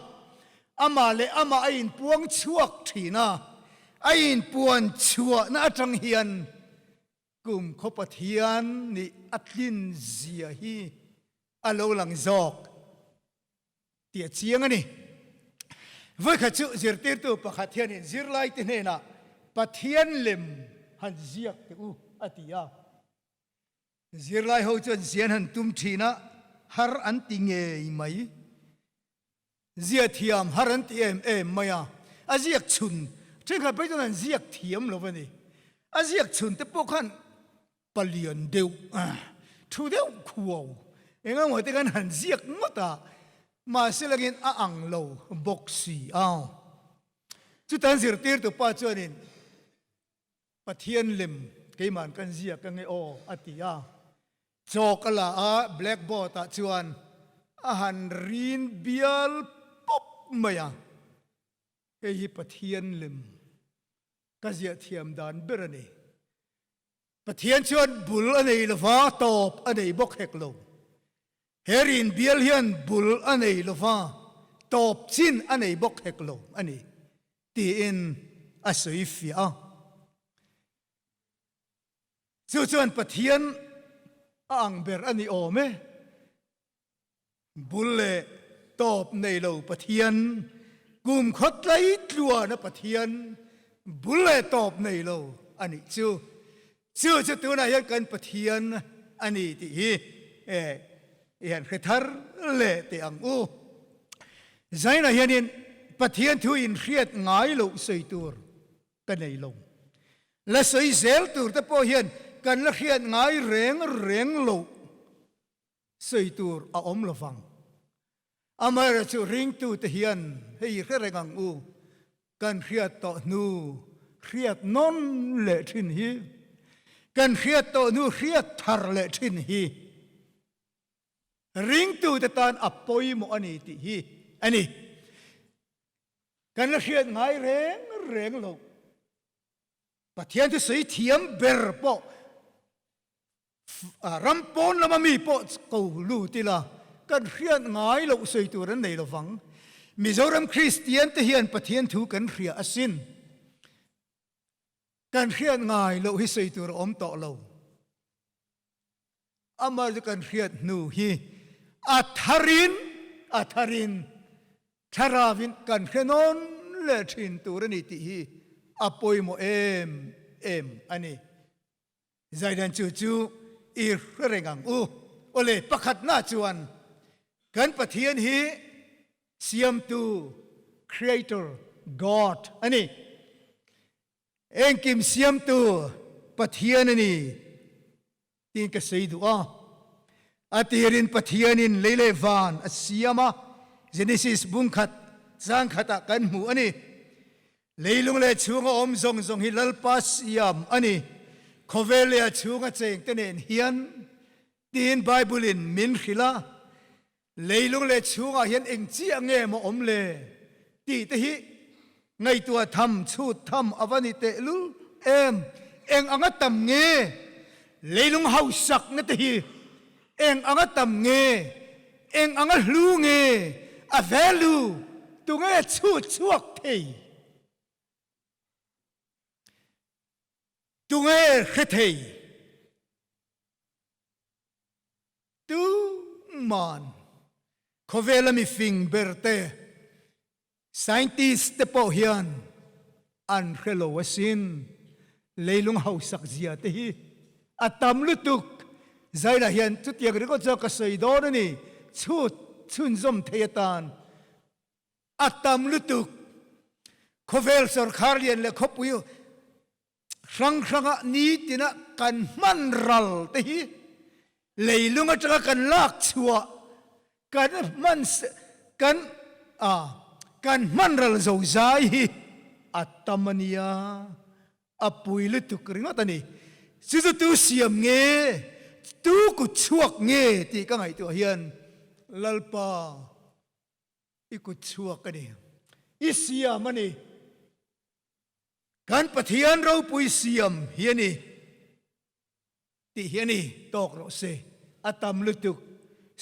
amah leh amah a inpuang chhuak thin a, a inpuan chhuahna atang hian kum khaw Pathian nih a tlin zia hi a lo lang zawk tih a chiang a ni. Vawikhat chu zirtirtu pakhat hianin zirlaite hnenah Pathian lem han ziak teh u a ti a. Zirlai ho chuan zian han tum thin a, har an ti ngei mai. Zia thiam har an ti em em mai a, a ziak chhun thenkhat phei chuan an ziak thiam lo a ni. A ziak chhun te pawh khan palian deuh, thu deuh khuau eng emaw te khan han ziak ngawt a, mahse langin a ang lo bawk si a. Chutan zirtirtu pa chuanin Pathian lem keiman kan ziak ange aw a ti a, chalk a la a, blackboard ah chuan a han rin bial pawp mai a, hei hi Pathian lem ka ziah thiam dan ber a ni. Pathian chuan bul a nei lova, tawp a nei bawk hek lo. He rin bial hian bul a nei lova, tawp chin a nei bawk hek lo a ni. Tiin a sawi fiah a. Chu chuan Pathian. A ang ber a ni awm e. Bul leh tawp nei lo Pathian, kum khawtlai tluana Pathian, bul leh tawp nei lo a nih chu. Chu chu tunah hian kan Pathian a ni tih hi i han hre thar leh teh ang u. Zainah hianin Pathian thu inhriat ngai loh sawi tur ka nei lo. La sawi zel tur te pawh hian kan la hriat ngai reng reng loh sawi tur a awm lo vang. Amaherawhchu ringtute hian hei hre reng ang u, kan hriat tawh hnu hriat nawn leh thin hi, kan hriat tawh hnu hriat thar leh thin hi ringtute tan a pawimawh a ni tih hi a ni. Kan la hriat ngai reng reng lo. Pathian chu sawi thiam ber pawh ram pawn lama mi pawh ko lut ila kan hriat ngai loh sawi tur an nei lovang. Mizoram Kristian te hian Pathian thu kan hria asin. Kan hriat ngai loh hi sawi tur a awm tawh lo. Amah chu kan hriat hnu hi a tharin a tharin thlarauin kan hre nawn leh thin tur a ni tih hi a pawimawh em em a ni. Zaidan chu chu i hre reng ang u. Awle pakhatna chuan kan Pathian hi Siamtu, Creator, God a ni. Engkim siamtu Pathian a ni tiin ka sawi duh a. A tirin Pathianin lei leh van a siam a, Genesis bungkhat chang khatah kan hmu a ni. Leilung leh chhunga awm zawng zawng hi Lalpa siam a ni. Khawvel leh a chhunga chengte nen hian tiin Bible-in min hrilh a. Leilung leh chhungah hian eng chiah nge maw awm le tih te hi ngaihtuah tham chhut tham a va ni tehlul em? Eng anga tam nge leilung hausakna te hi? Eng anga tam nge? Eng anga hlu nge? A value tunge chhut chhuak thei? Tunge hre thei? Tuman khawvela mifing ber te, scientist te pawh hian an hre lo asin. Leilung hausak zia te hi a tam lutuk. Zaila hian chutiang ringawt zawk ka sawi dawn a ni, chhut chhunzawm thei atan a tam lutuk. Khawvel sawrkhar lian leh khawpui Hrang hranga nitina kan hman ral te hi leilung atanga kan lak chhuah kan hman kan a kan hman ral zo zai hi a tam a nia, a pui lutuk ringawt a ni. Chu chu tu siam nge, tu kut chhuak nge tih ka ngaihtuah hian Lalpa i kut chhuak a ni, i siam a ni. Kan Pathian ropui siam hi a ni tih hi a ni tawk rawh se, a tam lutuk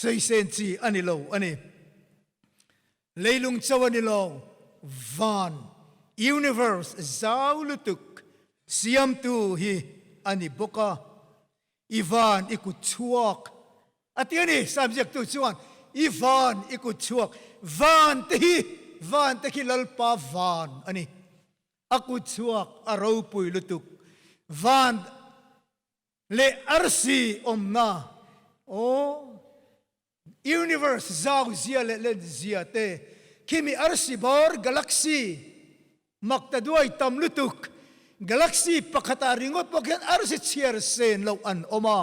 sawi sen chi a ni lo a ni. Leilung cho a ni lo, van, universe, zau lutuk siamtu hi a ni bawk a, i van i kut chhuak A ti a ni, Sam ziaktu chuan, I van, i kut chhuak, van te hi, van te khi Lalpa van a ni. A kut chhuak a ropui lutuk. Van leh arsi awmna, aw, universe zau zia leh len zia te, khimi arsi bawr, galaxy, Makta duai tam lutuk, galaxy pakhatah ringawt pawh khian arsi chhiar sen loh an awm a.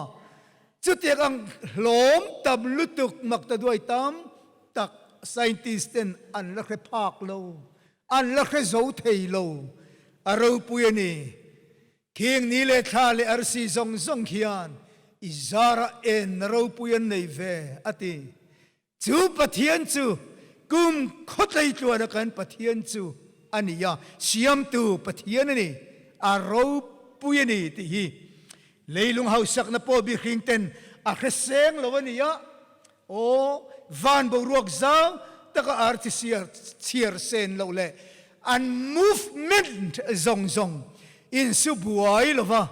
Chutiang ang hlawm tam lutuk makta duai tam tak scientist ten an la hre phak lo, an la hre zo thei lo. A ropui a ni. Khing ni leh thla leh arsi zawng zawng khian i zarah en ropui an nei ve, a ti. Chu Pathian chu kum khawtlei tluana kan Pathian chu a ni a, Siamtu Pathian a ni, a ropui a ni tih hi leilung hausakna pawh bihring ten a hre seng lo a ni a, aw van boruak zau taka archi siar chhiar sen loh leh an movement zawng zawng insu buai lova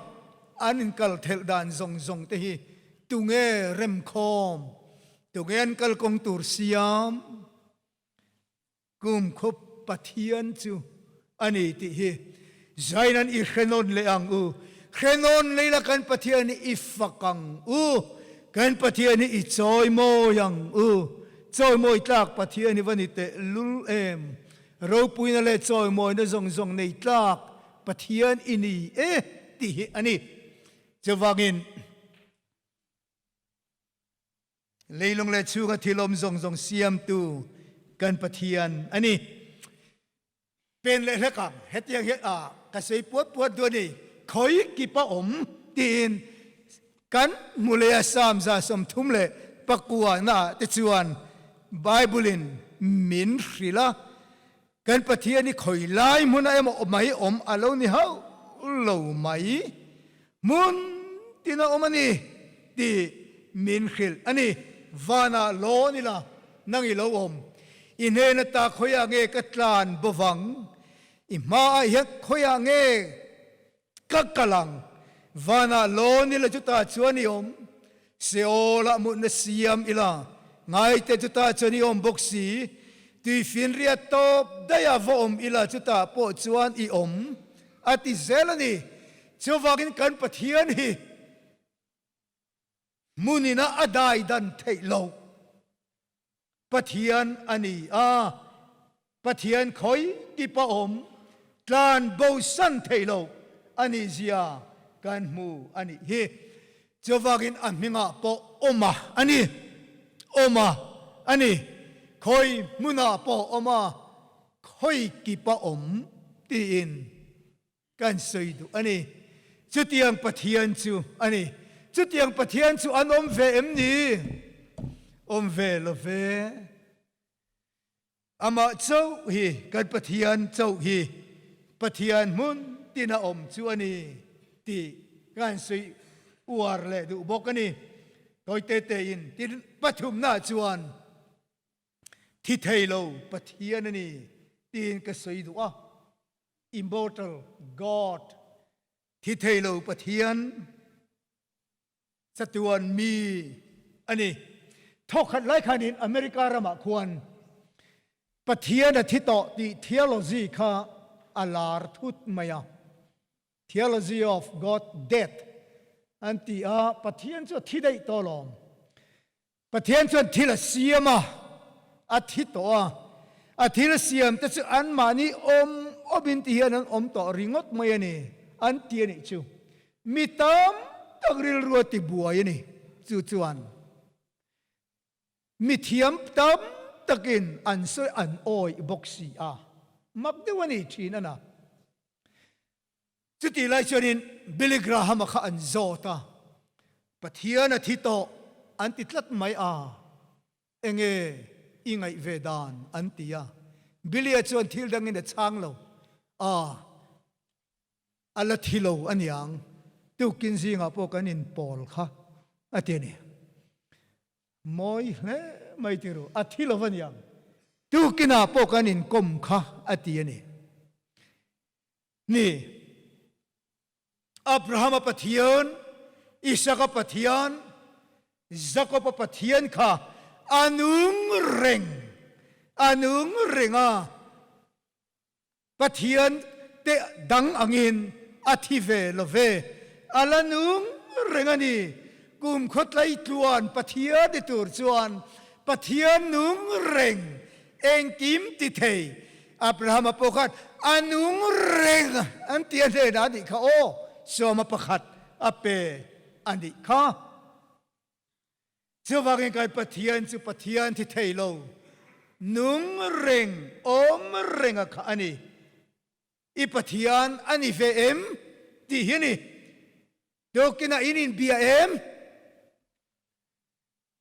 an inkal thelh dan zawng zawng te hi. Tunge remkhawm? Tunge an kalkawng tur siam? Kum khaw Pathian chu a ni tih hi zain an i hre nawn leh ang u. Hre nawn leh ila kan Pathian hi i fak ang u. Kan Pathian hi i chawimawi ang u. Chawimawi tlak Pathian hi va ni teh lul em. Ropuina leh chawimawina zawng zawng nei tlak Pathian i ni e tih hi a ni. Chuvangin. Leilung leh chhunga thil awm zawng zawng siamtu kan Pathian a ni. Pen leh hlek ang, hetiang hian a ka sei puat puat duh a ni, khawi kip a awm tiin kan hmu leh a Psalm 39 na ah te chuan Bible in min hrilh a, kan Pathian hi khawi lai hmunah emaw mai awm a lo ni hauh lo mai, hmun tin a awm a ni tih min hrilh a ni. Vanah lawn ila nang i lo awm, i hnen ata khawiah nge ka tlan bawvang, i hmaah hian khawiah nge Ka kal ang, vanah lawn ila chutah chuan i awm, Seol-ah mutna siam ila, ngaite chutah chuan i awm bawk si, tuifinriat tawp daih a va awm ila chutah pawh chuan i awm, a ti zel a ni. Chuvangin kan Pathian hi hmunina a daidan theih loh. Pathian a ni a, Pathian khawi kip a awm, tlan bosan theih loh a nih zia kan hmu a nih hi. Chuvangin a hmingah pawh awm a a ni, awm a a ni, khawi hmunah pawh awm a, khawi kip a awm tiin Kan sawi duh a ni. Chutiang Pathian chu a ni. Chutiang Pathian chu an awm ve em ni? Awm ve lo ve. Amah chauh hi, kan Pathian chauh hi Pathian hmun tina awm chu a ni tih kan sawi uar leh duh bawk a ni. Tawi te tein tin pathumnaah chuan thi thei lo Pathian a ni tiin ka sawi duh a. Immortal God, thi thei lo Pathian, chatuan mi a ni. Thawkhat lai khanin America ramah khuan Pathian a thi tawh tih theology kha a lar thut mai a. Theology of God death an ti a, Pathian chu a thi daih tawh alawm. Pathian chuan thil a siam a, a thi tawh a. A thil siam te chu anmahni awm awmin ti hian an awm tawh ringawt mai a ni, an ti a nih chu. Mi tam tak rilru a ti buai a ni. Chu chuan mi thiam tam takin an sawi an awih bawk si a, mak deuh a ni thin a na. Chutih lai chuanin Billy Graham-a kha an zawt a, Pathian a thi tawh an ti tlat mai a, enge i ngaih ve dan an ti a. Billy-a chuan thil dangin a chhang lo, A, a la thi lo a niang, tukin zingah pawh kan inpawl kha a ti a ni. Mawi hle mai ti ru, a thi lo a niang, tukinah pawh kan inkawm kha a ti a ni. Ni. Abrahama Pathian, Isaka Pathian, Jakoba Pathian kha a nung reng, a nung reng a. Pathian te dang angin a thi ve lo ve, a la nung reng a ni. Kum khawtlai tluan Pathian ni tur chuan Pathian nung reng Engkim ti thei Abrahama pawh khan a nung reng an ti a hnenah a nih kha aw, sawma pakhat a pe a nih kha. Chuvangin kan Pathian chu Pathian thi thei lo, nung reng, awm reng a kha a ni. I Pathian a ni ve em tih hi a ni. Tukinah in inbia em?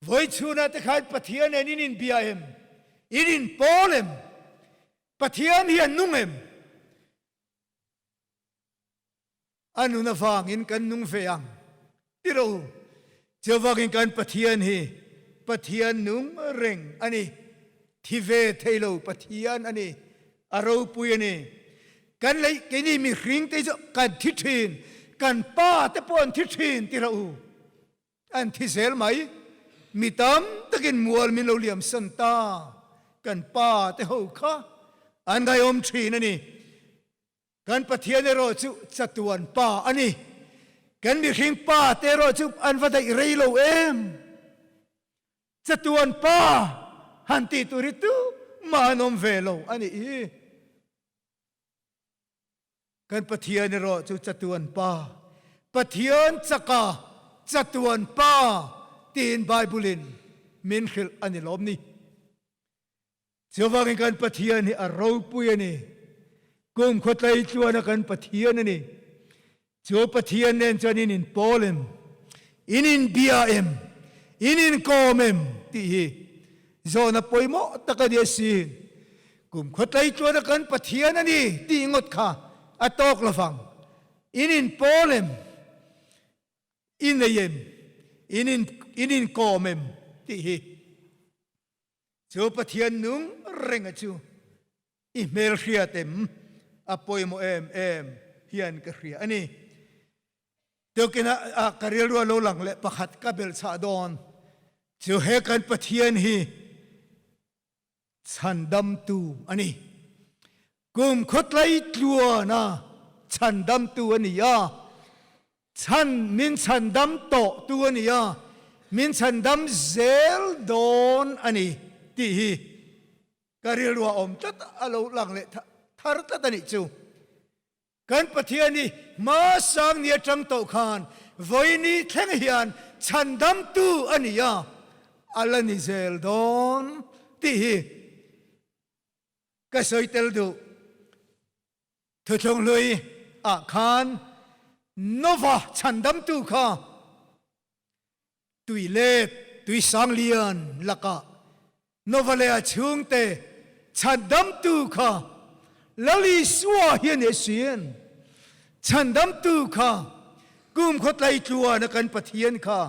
Vawi chhunah te khan Pathian nen in inbia em? In inpawl em? Pathian hi a nung em? A nun avangin kan nung ve ang ti rawh u. Chuvangin kan Pathian hi Pathian nung reng a ni. Thi ve thei lo Pathian a ni. A ropui a ni. Kan lei keini mihring te hi chu kan thi thin. Kan pa te pawh an thi thin ti rawh u. An thi zel mai. Mi tam takin mual min lo liam san ta. Kan pa te ho kha an ngaihawm thin a ni. Kan Pathian erawh chu chatuan pa a ni. Kan mihring pa te erawh chu an va daih rei lo em? Chatuan pa han tih tur hi tumah an awm ve lo a nih hi. Kan Pathian erawh chu chatuan Pa, Pathian chaka chatuan Pa tiin Bible-in min hrilh a ni lawm ni. Chuvangin kan Pathian hi a ropui a ni. Kum khawtlei tluana kan Pathian a ni. Chu Pathian nen chuan in inpawl em? In inbia em? In inkawm em? tih hi zawhna pawimawh tak a ni asin. Kum khawtlei tluana kan Pathian a ni tih ngawt kha a tawk lovang. In inpawl em? In nei em? In in inkawm em? tih hi chu Pathian nung renga chu I hmelhriat em? A pawimawh em em hian ka hria a ni. Tukin ah ka rilru a lo lang leh pakhat ka belh chhah dawn chu he kan Pathian hi chhandamtu a ni. Kum khawtlai tluana chhandamtu a ni a, chhan min chhandam tawhtu a ni a, min chhandam zel dawn a ni tih hi Ka rilru a awm tlat a lo lang leh thar tlat a nih chu. Kan Pathian hi hmasang ni atang tawh khan vawiini thleng hian chhandamtu a ni a, a la ni zel dawn tih hi ka sawi tel duh. Thuthlung hlui ah khan Nova chhandamtu kha Tui let tui sang lian lakah Nova leh a chhungte chhandamtu kha Lal Isua hi a ni asin. Chhandamtu kha kum khawtlai tluana kan Pathian kha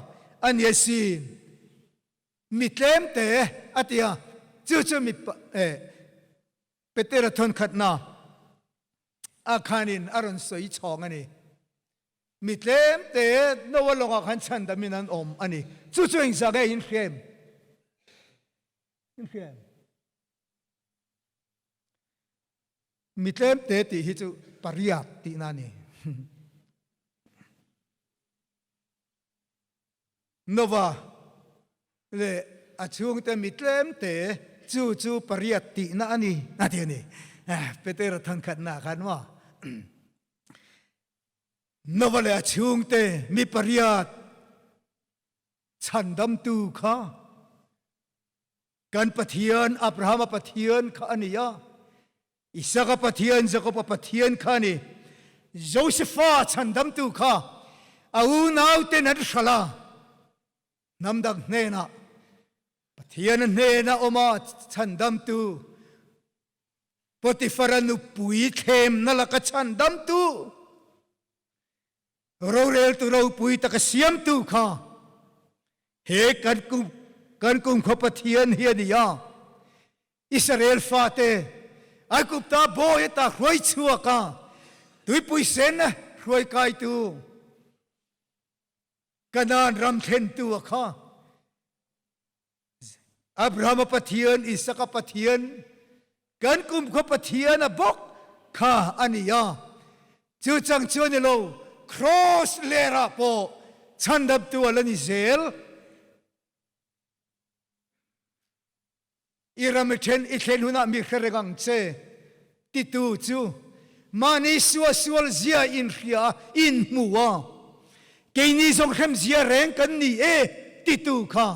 a ni asin. Mi tlemte a ti a, chu chu mi Petera thawnkhatna a khanin a rawn sawi chhawng a ni. Mi tlem te Noa lawngah khan chhandamin an awm a ni. Chu chu engzah nge in hria em? In hria em? Mi tlem te tih hi chu pariat tihna a ni. Nova leh a chhungte mi tlemte chu chu pariat tihna a ni a ti a ni. Petera thankhatna khan maw? Nova leh a chhungte mi pariat chhandamtu kha Kan Pathian, Abrahama Pathian kha a ni a, Isaka Pathian, Jakoba Pathian kha a ni. Josefa chhandamtu kha a unauten an hralh a, hnam dang hnenah Pathian a hnena awm a chhandamtu, Potifara nupui thlemna laka chhandamtu, Roreltu ropui taka siamtu kha he kan kum kan kumkhaw Pathian hi a ni a. Israel fate Aigupta bawi ata hruai chhuak a, tuipui sen hruai kaitu Kanaan ram thlentu a kha. Abrahama Pathian, Isaka Pathian, kan kumkhua Pathian a bawk kha a ni a. Chu chang chu a ni lo, cross lerah pawh chhandamtu a la ni zel. I ram i then i thlen hunah mi hre reng ang che, titu chu mahni suahsual zia inhria a, inhmu a, keini zawng hremzia reng kan ni e, titu kha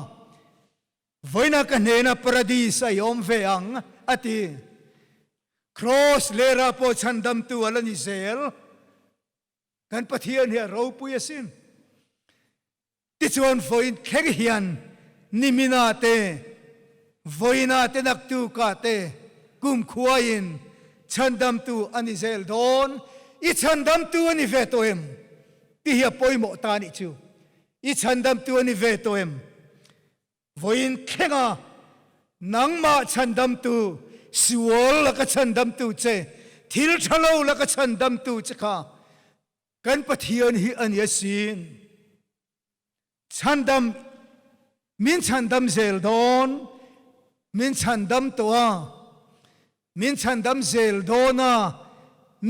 vawiina ka hnena paradis a i awm ve ang, a ti. Kraws lera pawh chhandamtu a la ni zel. Kan Pathian hi a ropui asin. Tichuan vawiin thleng hian nimina te, vawiina te naktuka te kumkhuaiin chhandamtu a ni zel dawn. I chhandamtu a ni ve tawh em? Ti hi a pawimawh ta anih chu. I chhandamtu a ni ve tawh em? Vawiin thlenga nangmah chhandamtu, sual laka chhandamtu che, thil tha lo laka chhandamtu che kha Kan Pathian hi a ni asin. Chhandam, min chhandam zel dawn, min chhandam tawh a, min chhandam zel dawn a,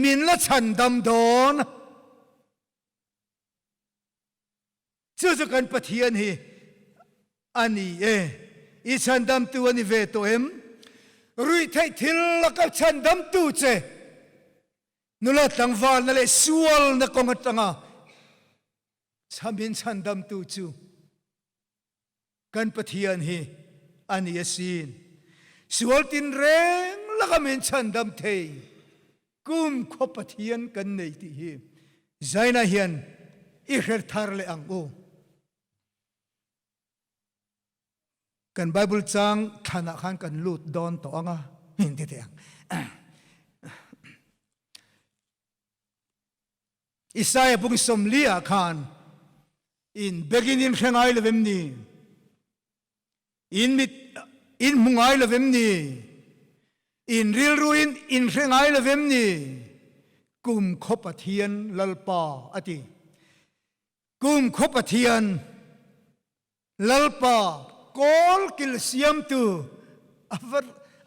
min la chhandam dawn. Chu chu kan Pathian hi a ni e. I chhandamtu a ni ve tawh em? Ruihtheih thil laka chhandamtu che nula tlangvalna leh sualna kawng atanga chhamin chhandamtu chu kan Pathian hi a ni asin. Sual tinreng laka min chhandam thei kumkhaw Pathian kan nei tih hi Zaina hian i hre thar leh ang u. Kan Bible chang thlanah khan kan lut dawn tawh ang a, min ti teh ang. Isaiah bung 40 ah khan in begin in hre ngai lo em ni? In mit in hmu ngai lo em ni? In rilru in in hre ngai lo em ni? Kum khaw Pathian Lalpa a ti. Kum khaw Pathian Lalpa kawl kil siamtu a va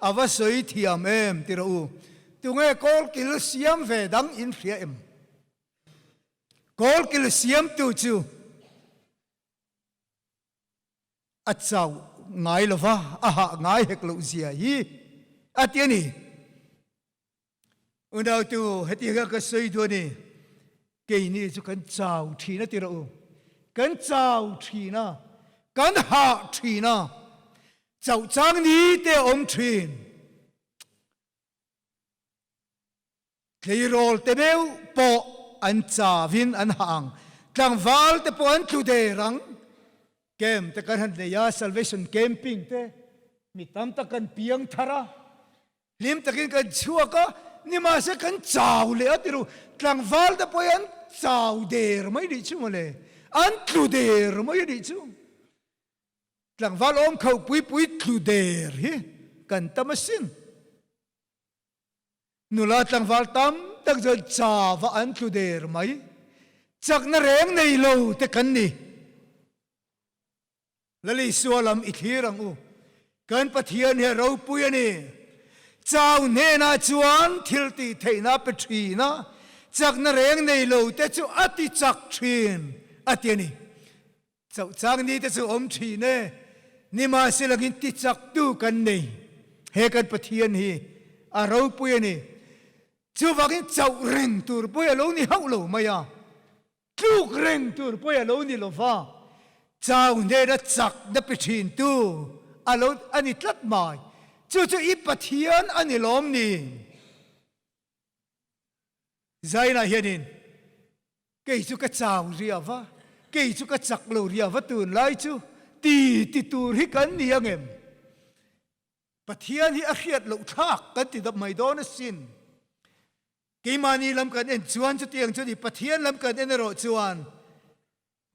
a va sawi thiam em ti rawh u. Tunge kawl kil siam ve dang in hria em? Kawl kil siamtu chu a chauh ngai lova a hah ngai hek loh zia hi a ti a ni. Unautu, heti hian ka sawi duh a ni, keini chu kan chau thin a ti rawh u. Kan chau thin a, kan hah thin a, chauh chang ni te a awm thin. Tleirawl te meuh pawh an chauin an hah ang, tlangval te pawh an tlu der ang. Camp te kan han nei a, Salvation Camping te, mi tam tak kan piang thar a, Hlim takin kan chhuak a, nimahse kan chau leh a ti ru. Tlangval te pawh hi an chau der mai nih chu mawle, an tlu der mai a nih chu. Tlangval awm kho pui pui tlu der hi kan tam asin. Nula tlangval tam tak chuan chau a an tlu der mai. Chakna reng nei lo te kan ni. Lalisua lam i thlir ang u. Kan Pathian hi a ropui a ni. Chau hnenah chuan thil tih theihna a pe thin a, chakna reng nei lo te chu a ti chak thin a ti a ni. Chauh chang ni te chu awm thin e, nimahselangin ti chaktu kan nei. He kan Pathian hi a ropui a ni. Chuvangin chauh reng tur pawh hi a lo ni hauh lo mai a. Tluk reng tur pawh a lo ni lo va, chau hnena chakna pe thintu a lo a ni tlat mai. Chu chu i Pathian a ni lawm ni? Zainah hianin, Kei chu ka chau ria va, kei chu ka chak lo ria va tunlai chu ti ti tur hi kan ni ang em? Pathian hi a hriat loh thlak kan ti dap mai dawn asin. Keimahni lam kan en chuan chutiang chu ni, Pathian lam kan en erawh chuan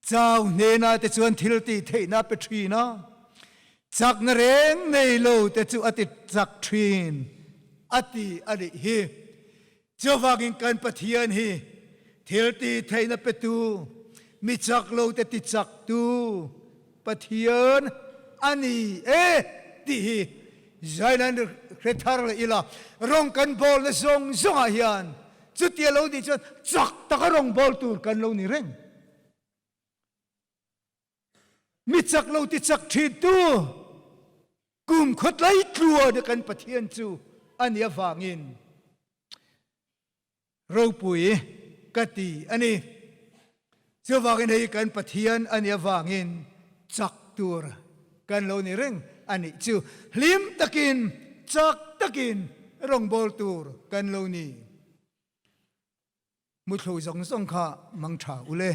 chau hnenah te chuan thil tih theihna a pe thin a, chakna reng nei lo te chu a ti chak thin a ti a nih hi. Chuvangin kan Pathian hi thil tih theihna petu, mi chak lo te ti chaktu Pathian a ni e tih hi Zainan hre thar leh ila, rawng kan bawlna zawng zawngah hian chutia lo nih chuan chak taka rawng bawl tur kan lo ni reng. Mi chak lo ti chak thintu kum khawtlai tluan kan Pathian chu a nih avangin Ropui ka ti a ni. Chuvangin hei kan Pathian a nih avangin chak tur kan lo ni reng a nih chu. Hlim takin, chak takin rawngbâwl tur kan lo ni. Muthlu zawng zawng kha mang ṭha u le.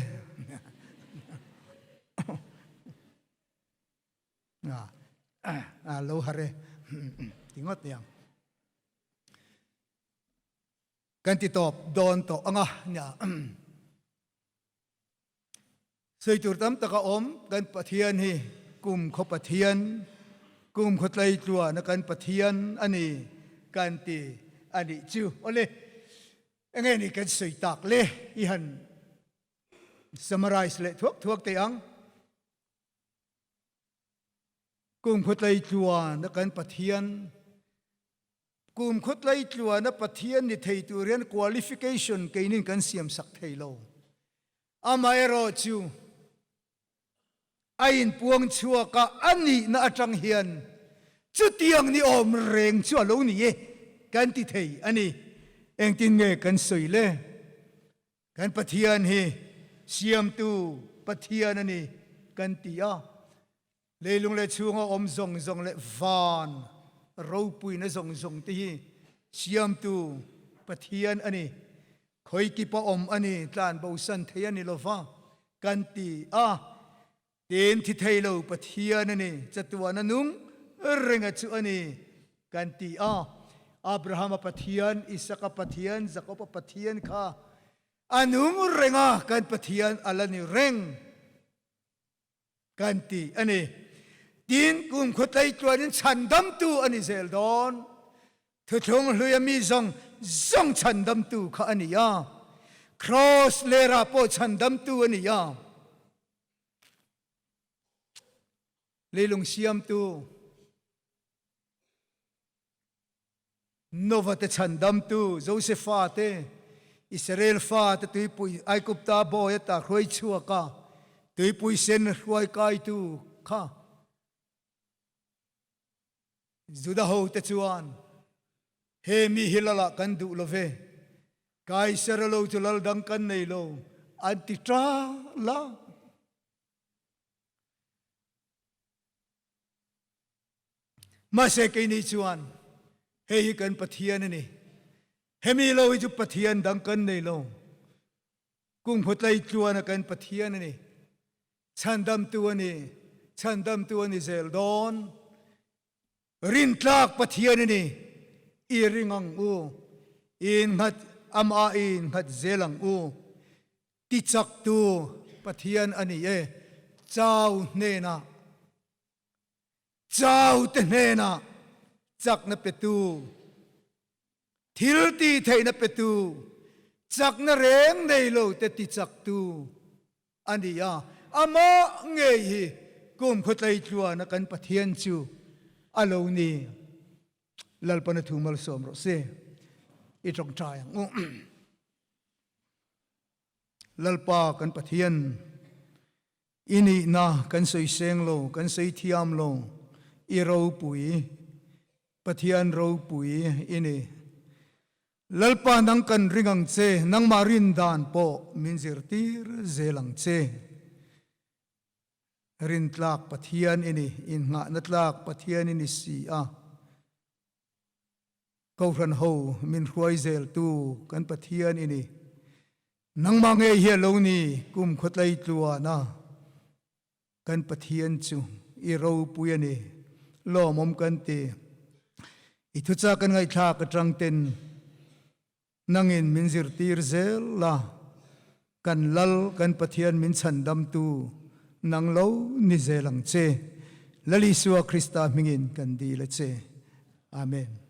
A lo har e ti ngawt niang. Kan ti tawp dawn tawh ang a nia. Sawi tur tam tak a awm, kan Pathian hi kum khaw Pathian, kum khaw tleitluana kan Pathian a ni kan ti a nih chu. Awle, enge ni kan sawi tak le i han summarize leh thuak thuak teh ang. Kum khuatlei tluan a kan Pathian Kum khuatlei tluan a Pathian ni thei tur hian qualification keinin kan siam sak thei lo. Amaherawhchu a inpuang chhuak a, a nihna atang hian chutiang ni awm reng chu a lo ni e kan ti thei a ni. Engtin nge kan sawi le? Kan Pathian hi Siamtu Pathian a ni kan ti a, leilung leh chhunga awm zawng zawng leh van ropuina zawng zawng te hi Siamtu Pathian a ni, khawikipa awm a ni, tlanbosan thei a ni lova kan ti a. Tin thi thei lo Pathian a ni, chatuan a nung renga chu a ni, kan ti a. Abrahama Pathian, Isaka Pathian, Jakoba Pathian kha a nung renga kan Pathian a la ni reng kan ti a ni. Tin kum khawtlei tluanin chhandamtu a ni zel dawn. Thuthlung hluia mi zawng zawng chhandamtu kha a ni a. Kraws lerah pawh chhandamtu a ni a. Leilung siamtu, Nova te chhandamtu, Josefa te, Israel fa te tuipui Aigupta bawi ata hruai chhuak a, tuipui sen hruai kaitu kha Juda ho te chuan he mi hi lal ah kan duh lo ve, Kaisara lo chu lal dang kan nei lo an ti ta la. Mahse keini chuan hei hi kan Pathian a ni, hemi lo hi chu Pathian dang kan nei lo, Kumkhuatlei tluana kan Pathian a ni. Chhandamtu a ni, chhandamtu a ni zel dawn. Rintlak Pathian a ni, i ring ang u, i innghat amah i innghat zel ang u. Tichaktu Pathian a ni e, chau hnenah, chau te hnenah chakna petu. Thil ti theihna petu, chakna reng nei lo te tichaktu a ni a, amah ngei hi kum khawtlei tluana kan Pathian chu a lo ni. Lalpana thu malsawm rawh se. I tawngtai ang u. Lalpa kan Pathian, i nihna kan sawi seng lo, kan sawi thiam lo, i ropui. Pathian ropui i ni. Lalpa nang kan ring ang che, nangmah rin dan pawh min zirtir zel ang che. Rintlak Pathian i ni, inngahna tlak Pathian i ni si a. Kohhran ho min hruai zeltu kan Pathian i ni. Nangmah ngei hi a lo ni kum khawtlei tluana. Kan Pathian chu i ropui a ni, lawmawm kan ti. I thuchah kan ngaihthlak atang ten nangin min zirtir zel la, kan Lal kan Pathian min chhandamtu nang lo ni zel ang che. Lal Isua Krista hmingin kan dil a che. Amen.